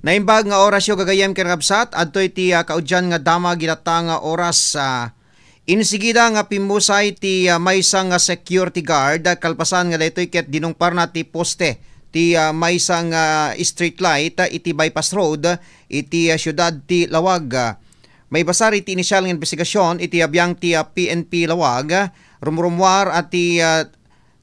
Naimbag nga orasyo, gagayyem ken kakabsat, adtoy ti, ah, kaudyan nga damag ita nga oras, ah, insigida nga pimmusay ti, ah, maysa nga security guard, ah, kalpasan nga daytoy ket dinungparna ti poste ti, ah, maysa nga street light, ah, iti bypass road, ah, iti, ah, siudad ti Laoag. Ah, maibasar iti inisial nga imbestigasyon iti, ah, biang ti, ah, P N P Laoag, ah, rumrumuar a ti, ah,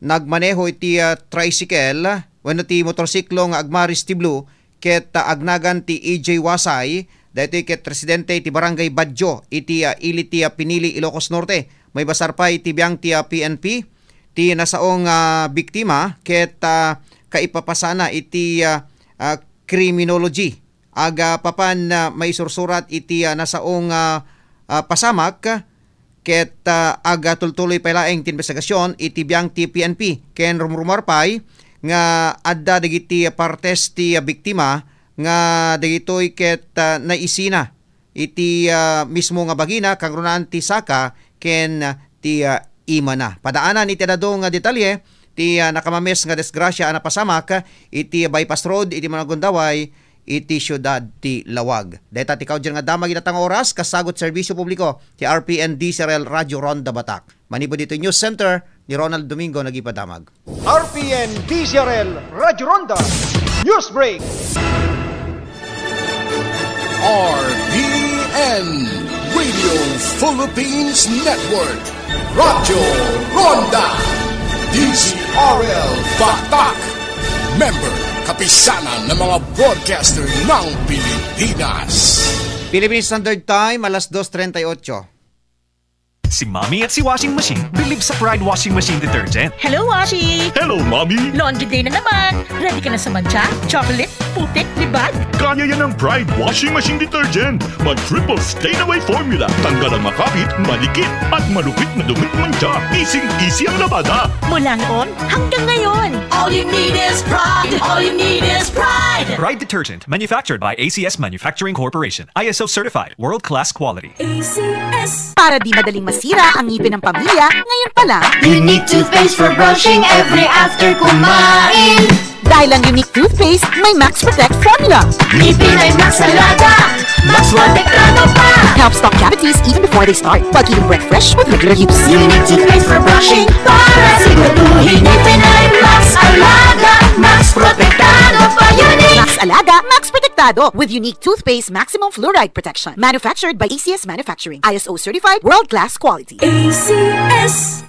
nagmaneho iti, ah, tricycle wenno ti motorsiklo nga agmaris ti blue ket, ah, agnagan ti E J Wasay, daytoy ket residente iti Barangay Badjo iti, ah, ili ti, ah, Pinili, Ilocos Norte. Maibasar pay iti biang ti, ah, P N P ti nasao nga biktima ket, ah, kaipapasana iti, ah, ah, criminology. Aga papan, ah, maisursurat iti, ah, nasao nga, ah, pasamak ket, ah, agatultuloy pay laeng ti imbestigasyon iti biang ti P N P ken rumrumuar pay nga adda dagiti partes ti, ah, biktima nga dagitoy ket, ah, naisina iti, ah, mismo nga bagina, kangrunaan ti saka ken, ah, ti, ah, imana. Padaanan iti adu nga detalye ti, ah, nakamames nga disgrasya a napasamak iti bypass road iti Managundaway iti siudad ti Laoag. Dayta ti kaudyan nga damag ita nga oras, kasagut serbisyo publiko ti R P N D Z R L Radyo Ronda Batak. Manipud ditoy News Center, ni Ronald Domingo nagipadamag. R P N D Z R L Radyo Ronda News Break. R P N Radio Philippines Network, Radyo Ronda, D Z R L Batak, member, Kapisanan ng mga Broadcaster ng Pilipinas. Philippine Standard Time, alas dos treinta y ocho. Si Mommy at si Washing Machine bilib sa Pride Washing Machine Detergent. Hello, Washi! Hello, Mommy! Laundry day na naman! Ready ka na sa mantsa, chocolate, putik, libag? Kaya yan ng Pride Washing Machine Detergent. May triple stain away formula. Tanggal ang makapit, malikit, at malupit na dumit mantsa. Easy-easy ang labada. Mula noon hanggang ngayon. All you need is Pride. All you need is Pride. Pride Detergent, manufactured by A C S Manufacturing Corporation. I S O certified, world-class quality. A C S. Para di madaling masira ang ngipin ng pamilya, ngayon pa lang. Unique toothpaste for brushing every after kumain. Dahil ang Unique toothpaste may Max Protect formula. Ngipin ay Max Alaga, Max Protektado pa. Helps stop cavities even before they start, while keeping breath fresh with regular use. Unique toothpaste for brushing para siguraduhin ngipin ay Max Alaga, Max Protektado pa. Unique. Max Alaga, Max Protektado with Unique Toothpaste Maximum Fluoride Protection. Manufactured by A C S Manufacturing. I S O certified, world-class quality. A C S.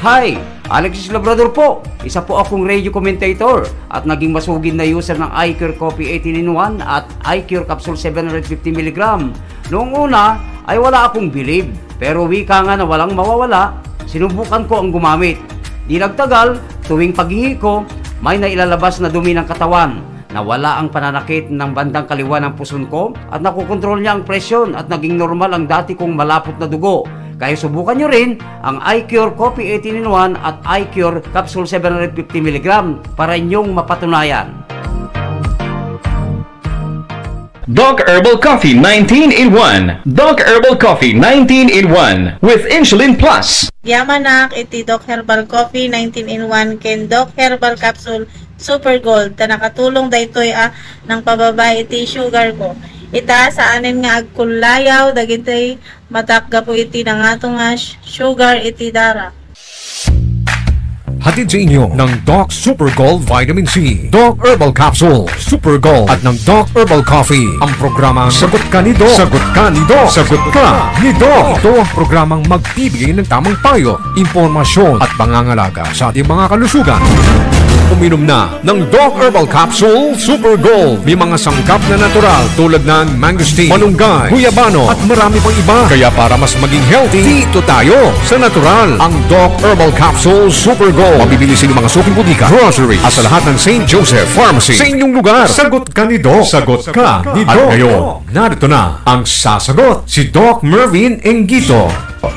Hi! Alexis Labrador po. Isa po akong radio commentator at naging masugid na user ng iCure Coffee eighteen in one at iCure Capsule seven hundred fifty milligram. Noong una ay wala akong bilib, pero wika nga na walang mawawala, sinubukan ko ang gumamit. Di nagtagal, tuwing paghihi ko, may nailalabas na dumi ng katawan. Nawala ang pananakit ng bandang kaliwa ng puson ko at nakokontrol niya ang presyon at naging normal ang dati kong malapot na dugo. Kaya subukan nyo rin ang iCure Coffee eighteen in one at iCure Capsule seven hundred fifty milligram para inyong mapatunayan. Doc Herbal Coffee nineteen in one. Doc Herbal Coffee nineteen in one with Insulin Plus. Yamanak iti Doc Herbal Coffee nineteen in one ken Doc Herbal Capsule Super Gold, ta nakatulong daytoy a nangpababa iti sugar ko. Ita, saanen nga agkullayaw dagiti matak gapu iti nangato nga sh-, sugar iti dara. Hatid sa inyo ng Doc Super Gold Vitamin C, Doc Herbal Capsule, Super Gold, at ng Doc Herbal Coffee. Ang programang Sagot Ka ni Doc. Sagot Ka ni Doc. Sagot Ka ni Doc. Ito ang programang magbibigay ng tamang payo, impormasyon, at pangangalaga sa ating mga kalusugan. Uminom na ng Doc Herbal Capsule Super Gold. May mga sangkap na natural tulad ng mangosteen, malunggay, guyabano, at marami pang iba. Kaya para mas maging healthy, dito tayo sa natural. Ang Doc Herbal Capsule Super Gold. Mabibili sa inyong mga suking bodega, grocery, at sa lahat ng Saint Joseph Pharmacy. Sa inyong lugar, sagot ka ni Doc. Sagot ka ni Doc. At ngayon, narito na ang sasagot, si Doc Mervin Engito.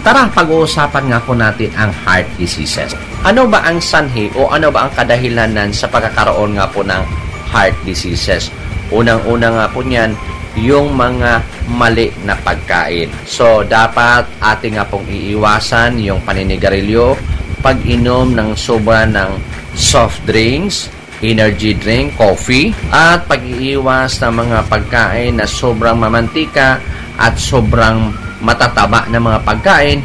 Tara, pag-uusapan nga po natin ang heart diseases. Ano ba ang sanhi o ano ba ang kadahilanan sa pagkakaroon nga po ng heart diseases? Unang-una nga po niyan, yung mga mali na pagkain. So, dapat ating nga pong iiwasan yung paninigarilyo, pag-inom ng sobra ng soft drinks, energy drink, coffee, at pag-iiwas ng mga pagkain na sobrang mamantika at sobrang matataba na mga pagkain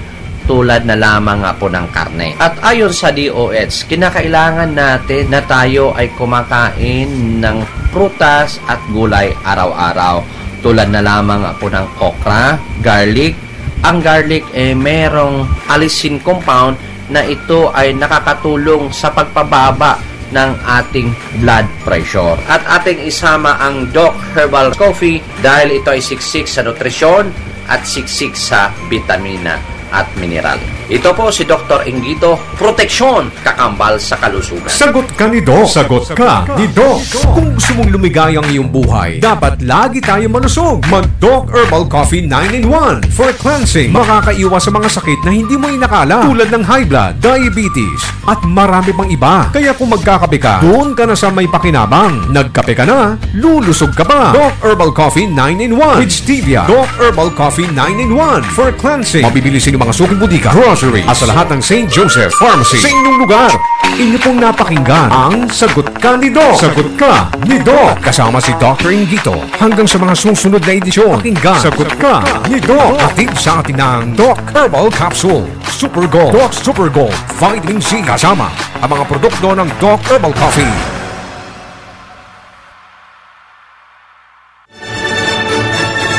tulad na lamang nga po ng karne. At ayon sa D O H, kinakailangan natin na tayo ay kumakain ng prutas at gulay araw-araw, tulad na lamang nga po ng okra, garlic. Ang garlic, eh, merong allicin compound na ito ay nakakatulong sa pagpababa ng ating blood pressure. At ating isama ang Doc Herbal Coffee dahil ito ay siksik sa nutrisyon at siksik sa bitamina at mineral. Ito po si Doktor Inggito, proteksyon, kakambal sa kalusugan. Sagot ka ni Doc. Sagot ka ni Doc. Kung gusto mong lumigaya ang iyong buhay, dapat lagi tayo malusog. Mag Doc Herbal Coffee nine in one for cleansing. Makakaiwas sa mga sakit na hindi mo inakala, tulad ng high blood, diabetes, at marami pang iba. Kaya kung magkakape ka, doon ka na sa may pakinabang. Nagkape ka na, lulusog ka pa. Doc Herbal Coffee nine in one with stevia. Doc Herbal Coffee nine in one for cleansing. Mabibili sa inyong mga suking bodega, grocery, at sa lahat ng Saint Joseph Pharmacy. Sa inyong lugar, inyo pong napakinggan ang Sagot Ka ni Doc. Sagot Ka ni Doc. Kasama si Doctor Inggito. Hanggang sa mga susunod na edisyon, pakinggan Sagot Ka ni Doc. Hatid sa atin ng Doc Herbal Capsule. Super Gold, Doc Super Gold, Vitamin C, kasama ang mga produkto ng Doc Herbal Coffee.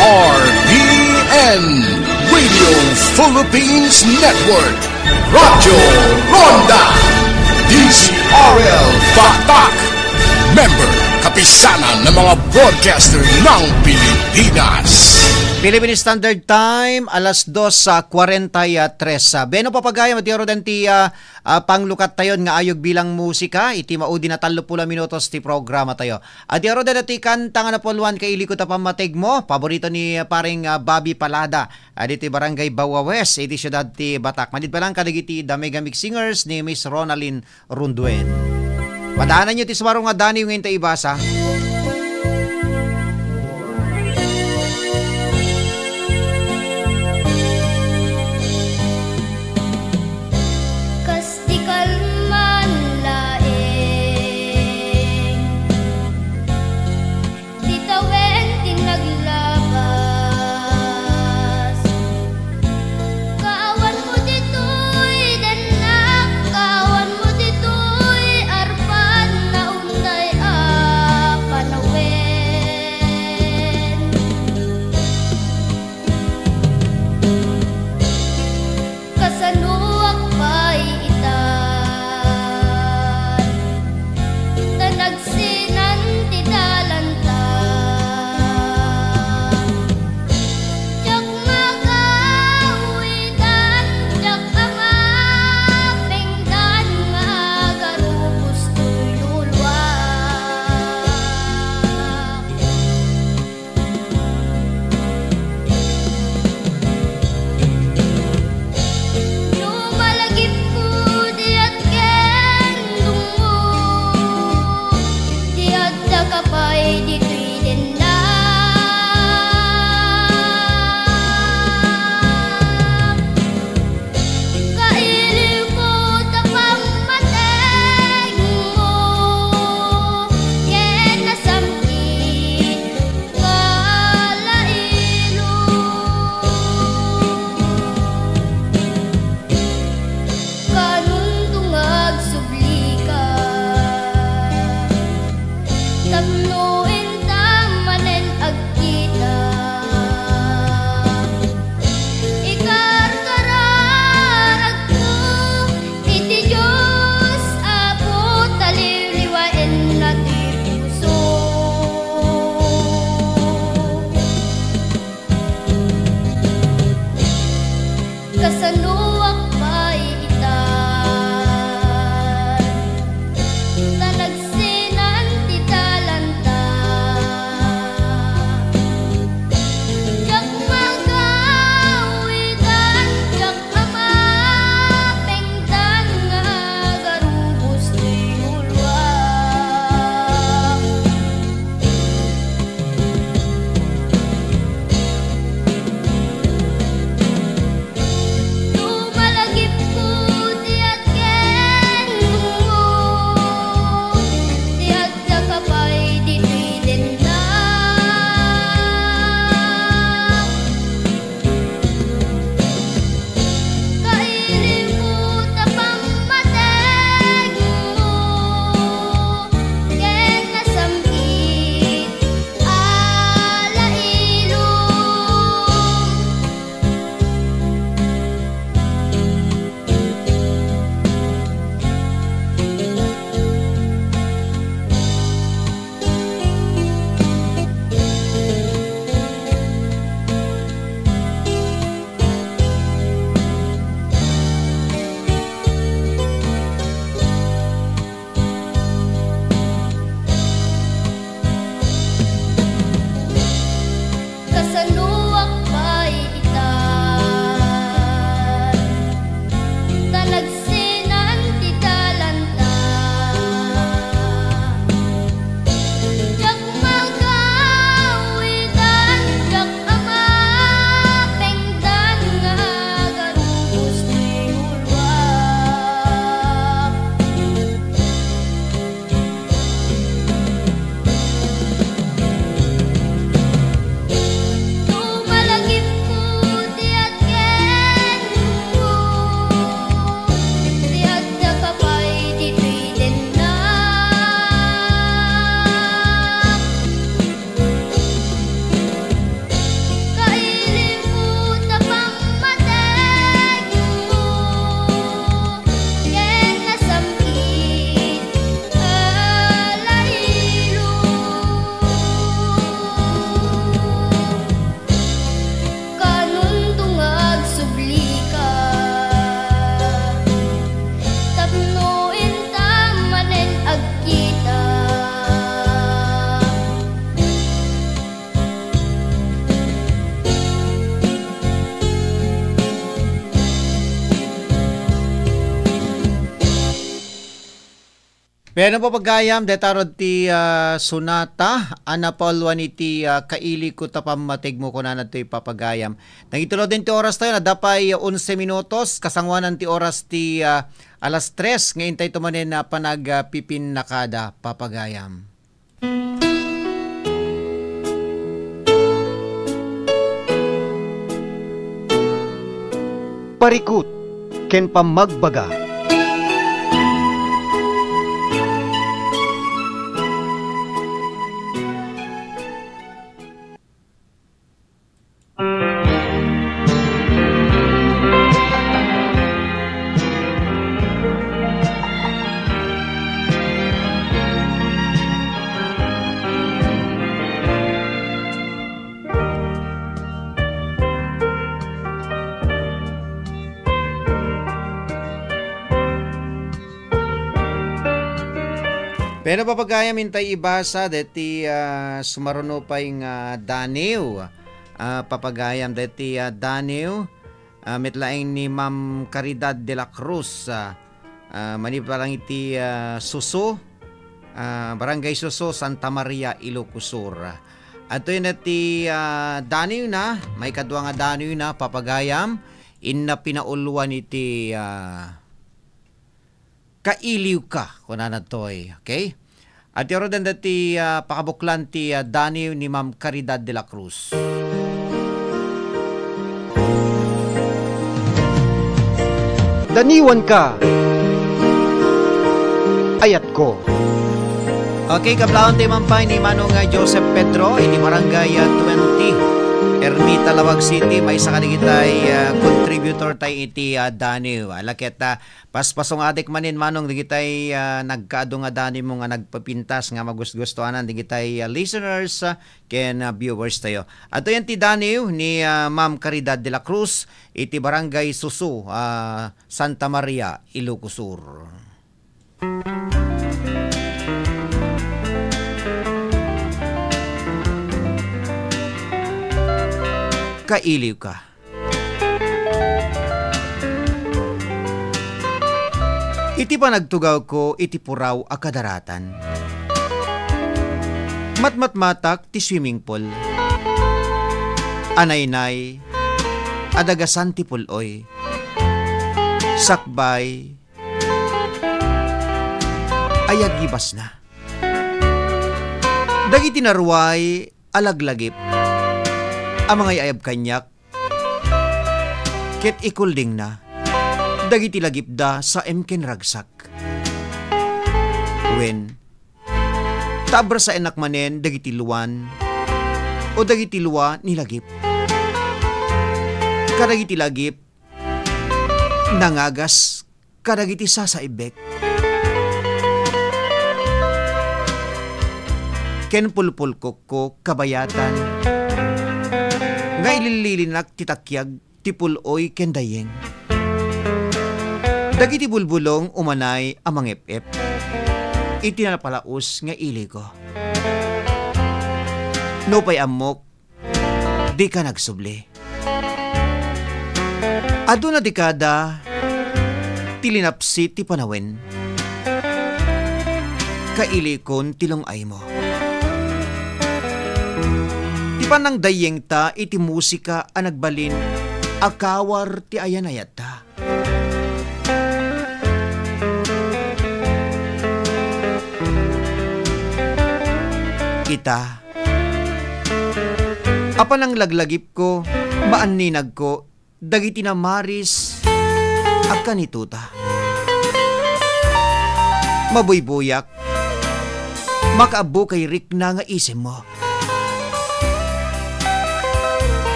R P N, Radio Philippines Network, Radyo Ronda, D Z R L Batak, member, Kapisanan ng mga Broadcaster ng Pilipinas. Philippine Standard Time, alas dos sa kwarenta y tres. Ah, Beno Papagayam, Mateo Rodan ti, ah, ah, panglukat tayon nga ayog bilang musika, iti maudi na tallo pulo minutos ti programa tayo. Adi aro dagiti kanta nga napuloan ket ilikot a pammategmo, paborito ni paring, ah, Bobby Palada, adi ti Barangay Bawa West, iti siudad ti Batak. Madiay pa lang kadagiti The Mega Mix Singers ni Miss Ronalyn Runduen. Padaananyo ti suaro nga daniw nga inta ibasa. Kas ti kalman laeng ti tawen ti naglabas. Kaawanmo ditoy dennak, kaawanmo ditoy arpan na unday a Sanuak pay itan, ta nagsinan ti talanta. Diak magawid, diak amapengdan nga agarubos ti ulwak. Tumalagipko ti agkenmo, ti addaka pay ditoy dennak. Kailiwko ta pammategmo ken nasam-it a lailom. Kasanuak pay itan, ta nagsinan ti talanta. Diak magawid, diak amapengdan nga agarubos ti ulwak. Tumalagipko ti agkenmo, ti addaka pay ditoy dennak. Kailiwko ta pammategmo ken nasam-it a lailom. Kaanonto nga agsublika tapno inta manen agkita. Wen, papagayam, dayta rod ti, ah, sonata a napauluan iti, ah, Kailiwko ta pammategmo, kunana ditoy papagayam. Nangituloden ti oras tayo, adda pay onse minutos, kasangoanan ti oras ti, ah, alas tres, nga intay to manen, ah, panagpipinnakada, papagayam. Parikut ken pammagbaga. Pero, papagayam, intay ibasa deti, ah, sumaruno pay nga daniw. Ah, papagayam, deti, ah, daniw, ah, met laeng ni Ma'am Caridad de la Cruz, ah, ah, manipud lang iti, ah, Suso, ah, Barangay Suso, Santa Maria, Ilocos Sur. Adtoy na ti, ah, daniwna, maikadua nga daniwna, papagayam, inna pinauluan iti, ah, Kailiwka, kunana toy. Okay? At iroden dati, ah, pakabuklan ti, ah, daniw ni Ma'am Caridad de la Cruz. Daniwanka, ayatko. Okay, kablawan ti mampay ni Manong, ah, Joseph Pedro, iti barangay, ah, twenty. Ermita, Laoag City, maysa ka dagitay, ah, contributor tay iti, ah, Daniw. Ala ket, ah, paspasungatek manen, Manong, dagitay, ah, nagkaadu nga Daniw mo nga nagpapintas nga magusgustuanan dagitay, ah, listeners, ah, ken, ah, viewers tayo. Adtoy ti Daniw ni, ah, Ma'am Caridad de la Cruz iti Barangay Susu, ah, Santa Maria, Ilocos Sur. Kailiwka. Iti panagtugawko iti puraw a kadaratan, matmatmatak ti swimming pool. Anaynay, adagasan ti pul-oy. Sakbay, ayagibasna. Dagiti naruay a laglagip a mangay-ayab kaniak ket ikuldingna dagiti lagipda saem ken ragsak. Wen, ta abrasaennak manen dagiti luan o dagiti lua ni lagip. Kadagiti lagip nangagas kadagiti sasaibbek ken pulpulkokko kabayatan nga ilillilinak ti takiag ti pul-oy ken dayeng. Dagiti bulbulong umanay a mangep-ep iti napalaus nga iliwko. Nupay ammok, dika nagsubli. Adu na dekada ti linapsi ti panawen. Kailiwkon ti lung-aymo. Ti panangdayyengta iti musika a nagbalin a kawar ti ayan-ayatta. Ita, a pananglaglagipko, maanninagko dagiti namaris a kanituta. Mabuybuyak, makaabbo kay rikna nga isemmo.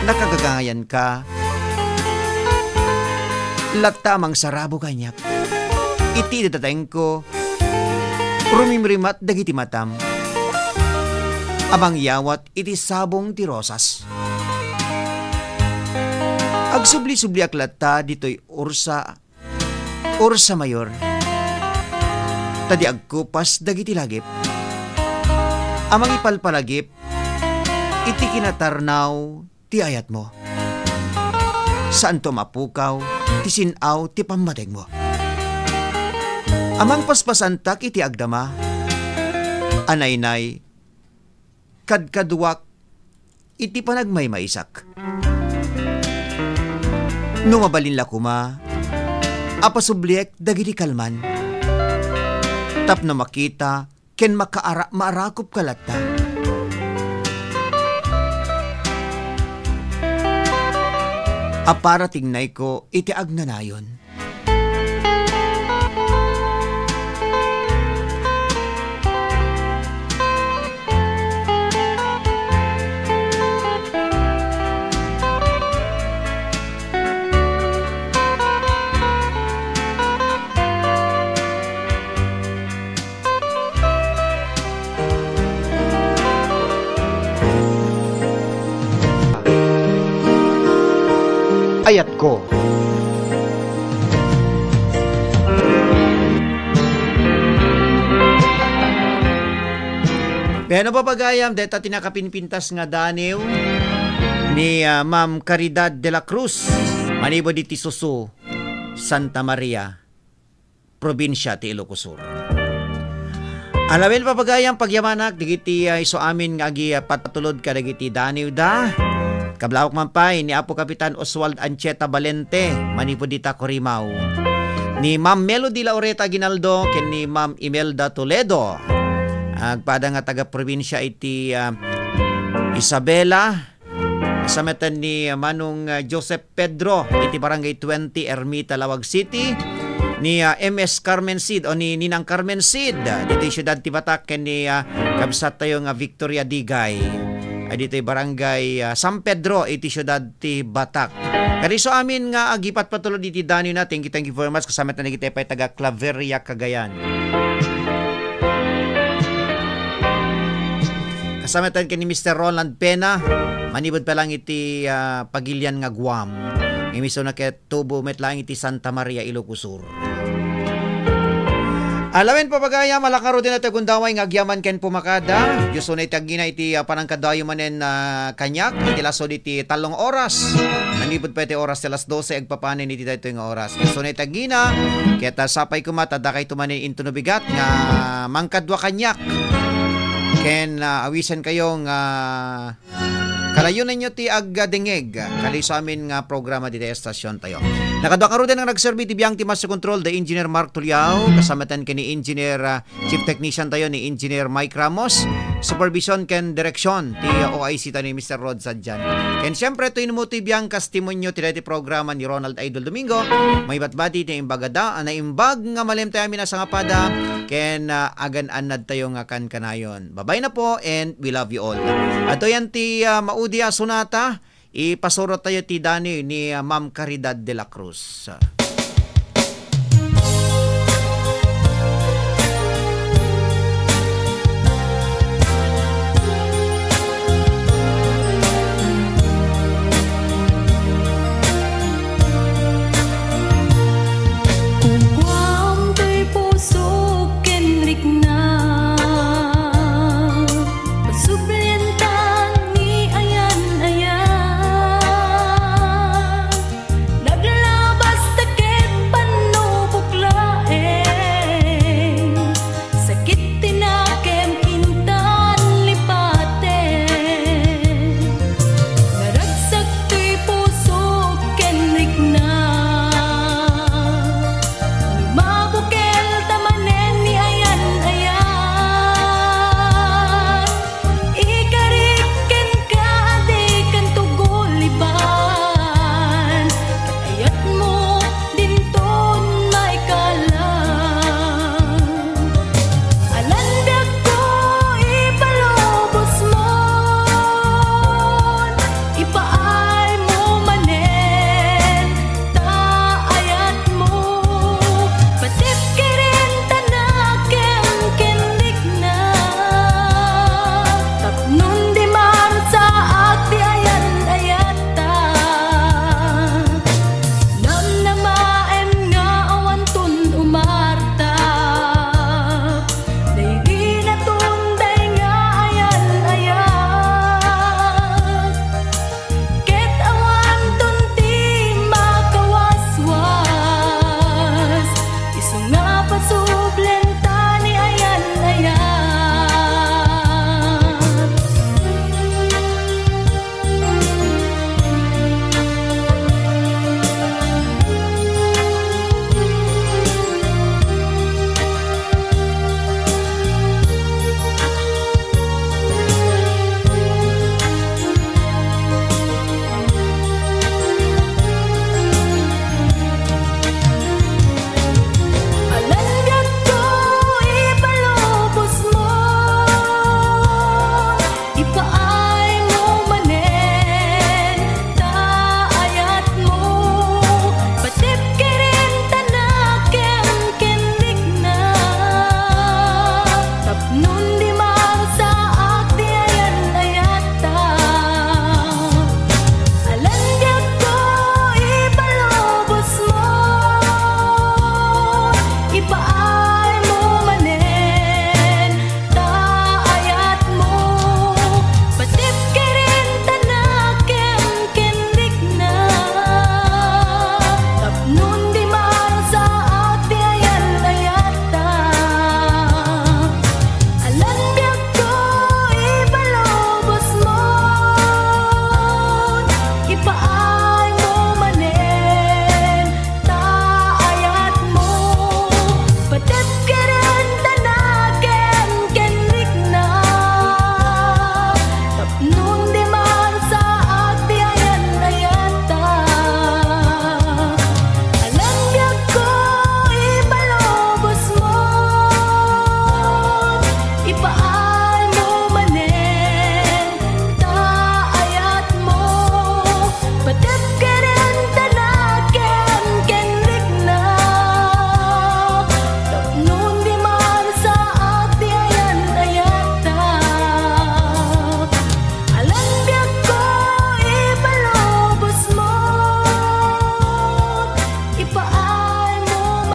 Nakagagangayanka latta a mangsarabo kaniak. Iti idatengko, rumimrimat dagiti matam a mangyawat iti sabong ti rosas. Agsubli-subliak latta ditoy Ursa, Ursa Mayor, ta di agkupas dagiti lagip a mangipalpalagip iti kinatarnaw ti ayatmo. Saanto mapukaw ti sin-aw ti pammategmo. A mangpaspasantak iti agdama, anaynay, kadkaduak iti panagmaymaysak. No mabalin la koma a pasubliek dagiti kalman tapno makita ken makaara-, maarakop ka latta a para tingnayko iti agnanayon. Ayatko. Wen, papagayam, deta ti nakapinpintas nga daniw ni, ah, Ma'am Caridad de la Cruz, manipud iti Susu, Santa Maria, probinsia ti Ilocos Sur. Ala wen, papagayam, pagyamanak dagiti, ah, isu amin nga agi, ah, patulod kadagiti daniwda. Kablawak man pay ni Apo Kapitan Oswald Ancheta Valente, manipud ita Corimao. Ni Ma'am Melody Laureta Aguinaldo ken ni Ma'am Imelda Toledo. Agpada nga taga-probinsia iti, ah, Isabela. Sa metten ni Manong, ah, Joseph Pedro iti Barangay twenty, Ermita, Laoag City, ni, ah, M S Carmen Cid o ni Ninang Carmen Cid, ah, ditoy siudad ti Batac, ken ni, ah, kabsattayo nga Victoria Digay. Ay ditoy barangay, ah, San Pedro, iti siudad ti Batak. Kadi so amin nga agipatpatulod iti danoy na, thank you, thank you very much. Kasama tayo dagiti pay taga Claveria, Cagayan. Kasama tayo ni Mister Roland Pena, manipud pa lang iti, ah, Pagilian nga Guam. Imisuna ket tubo met laeng iti Santa Maria, Ilocos Sur. Alawen, papagayam, alakaro din iti gundaway nga agyaman ken pumakada. Dios unay ti aggina iti, ah, panangkadayo manen, ah, kaniak. Iti lasod iti tallong oras. Manipud pa iti oras ti alas dose, agpapanen iti daytoy nga oras. Dios unay ti aggina, ket, ah, sapay koma, ta dakayto manen intono bigat nga mangkadua kaniak. Ken, ah, awisen kayo nga Kalayonan nyo ti agdengeg, kadi sa amin nga programa dita estasyon tayo. Nakadua karuden nga nagserbi ti biang ti Master Control, the Engineer Mark Tuliao, kasamatan ken ni Engineer, ah, Chief Technician tayo ni Engineer Mike Ramos, supervision ken direksyon ti O I C tayo ni Mister Rod Sadjan. Ken siyempre, to inmo ti biang kastimonyo ti daytoy programa ni Ronald Idol Domingo, maibatbati ti imbag a da-, naimbag nga malem tayo amin a sangapada, ken, ah, agan-annad tayo nga kankanayon. Bye-bye na po and we love you all. Adtoy ti, ah, maudi a sonata, ipasurottayo ti danoy ni, ah, Ma'am Caridad de la Cruz.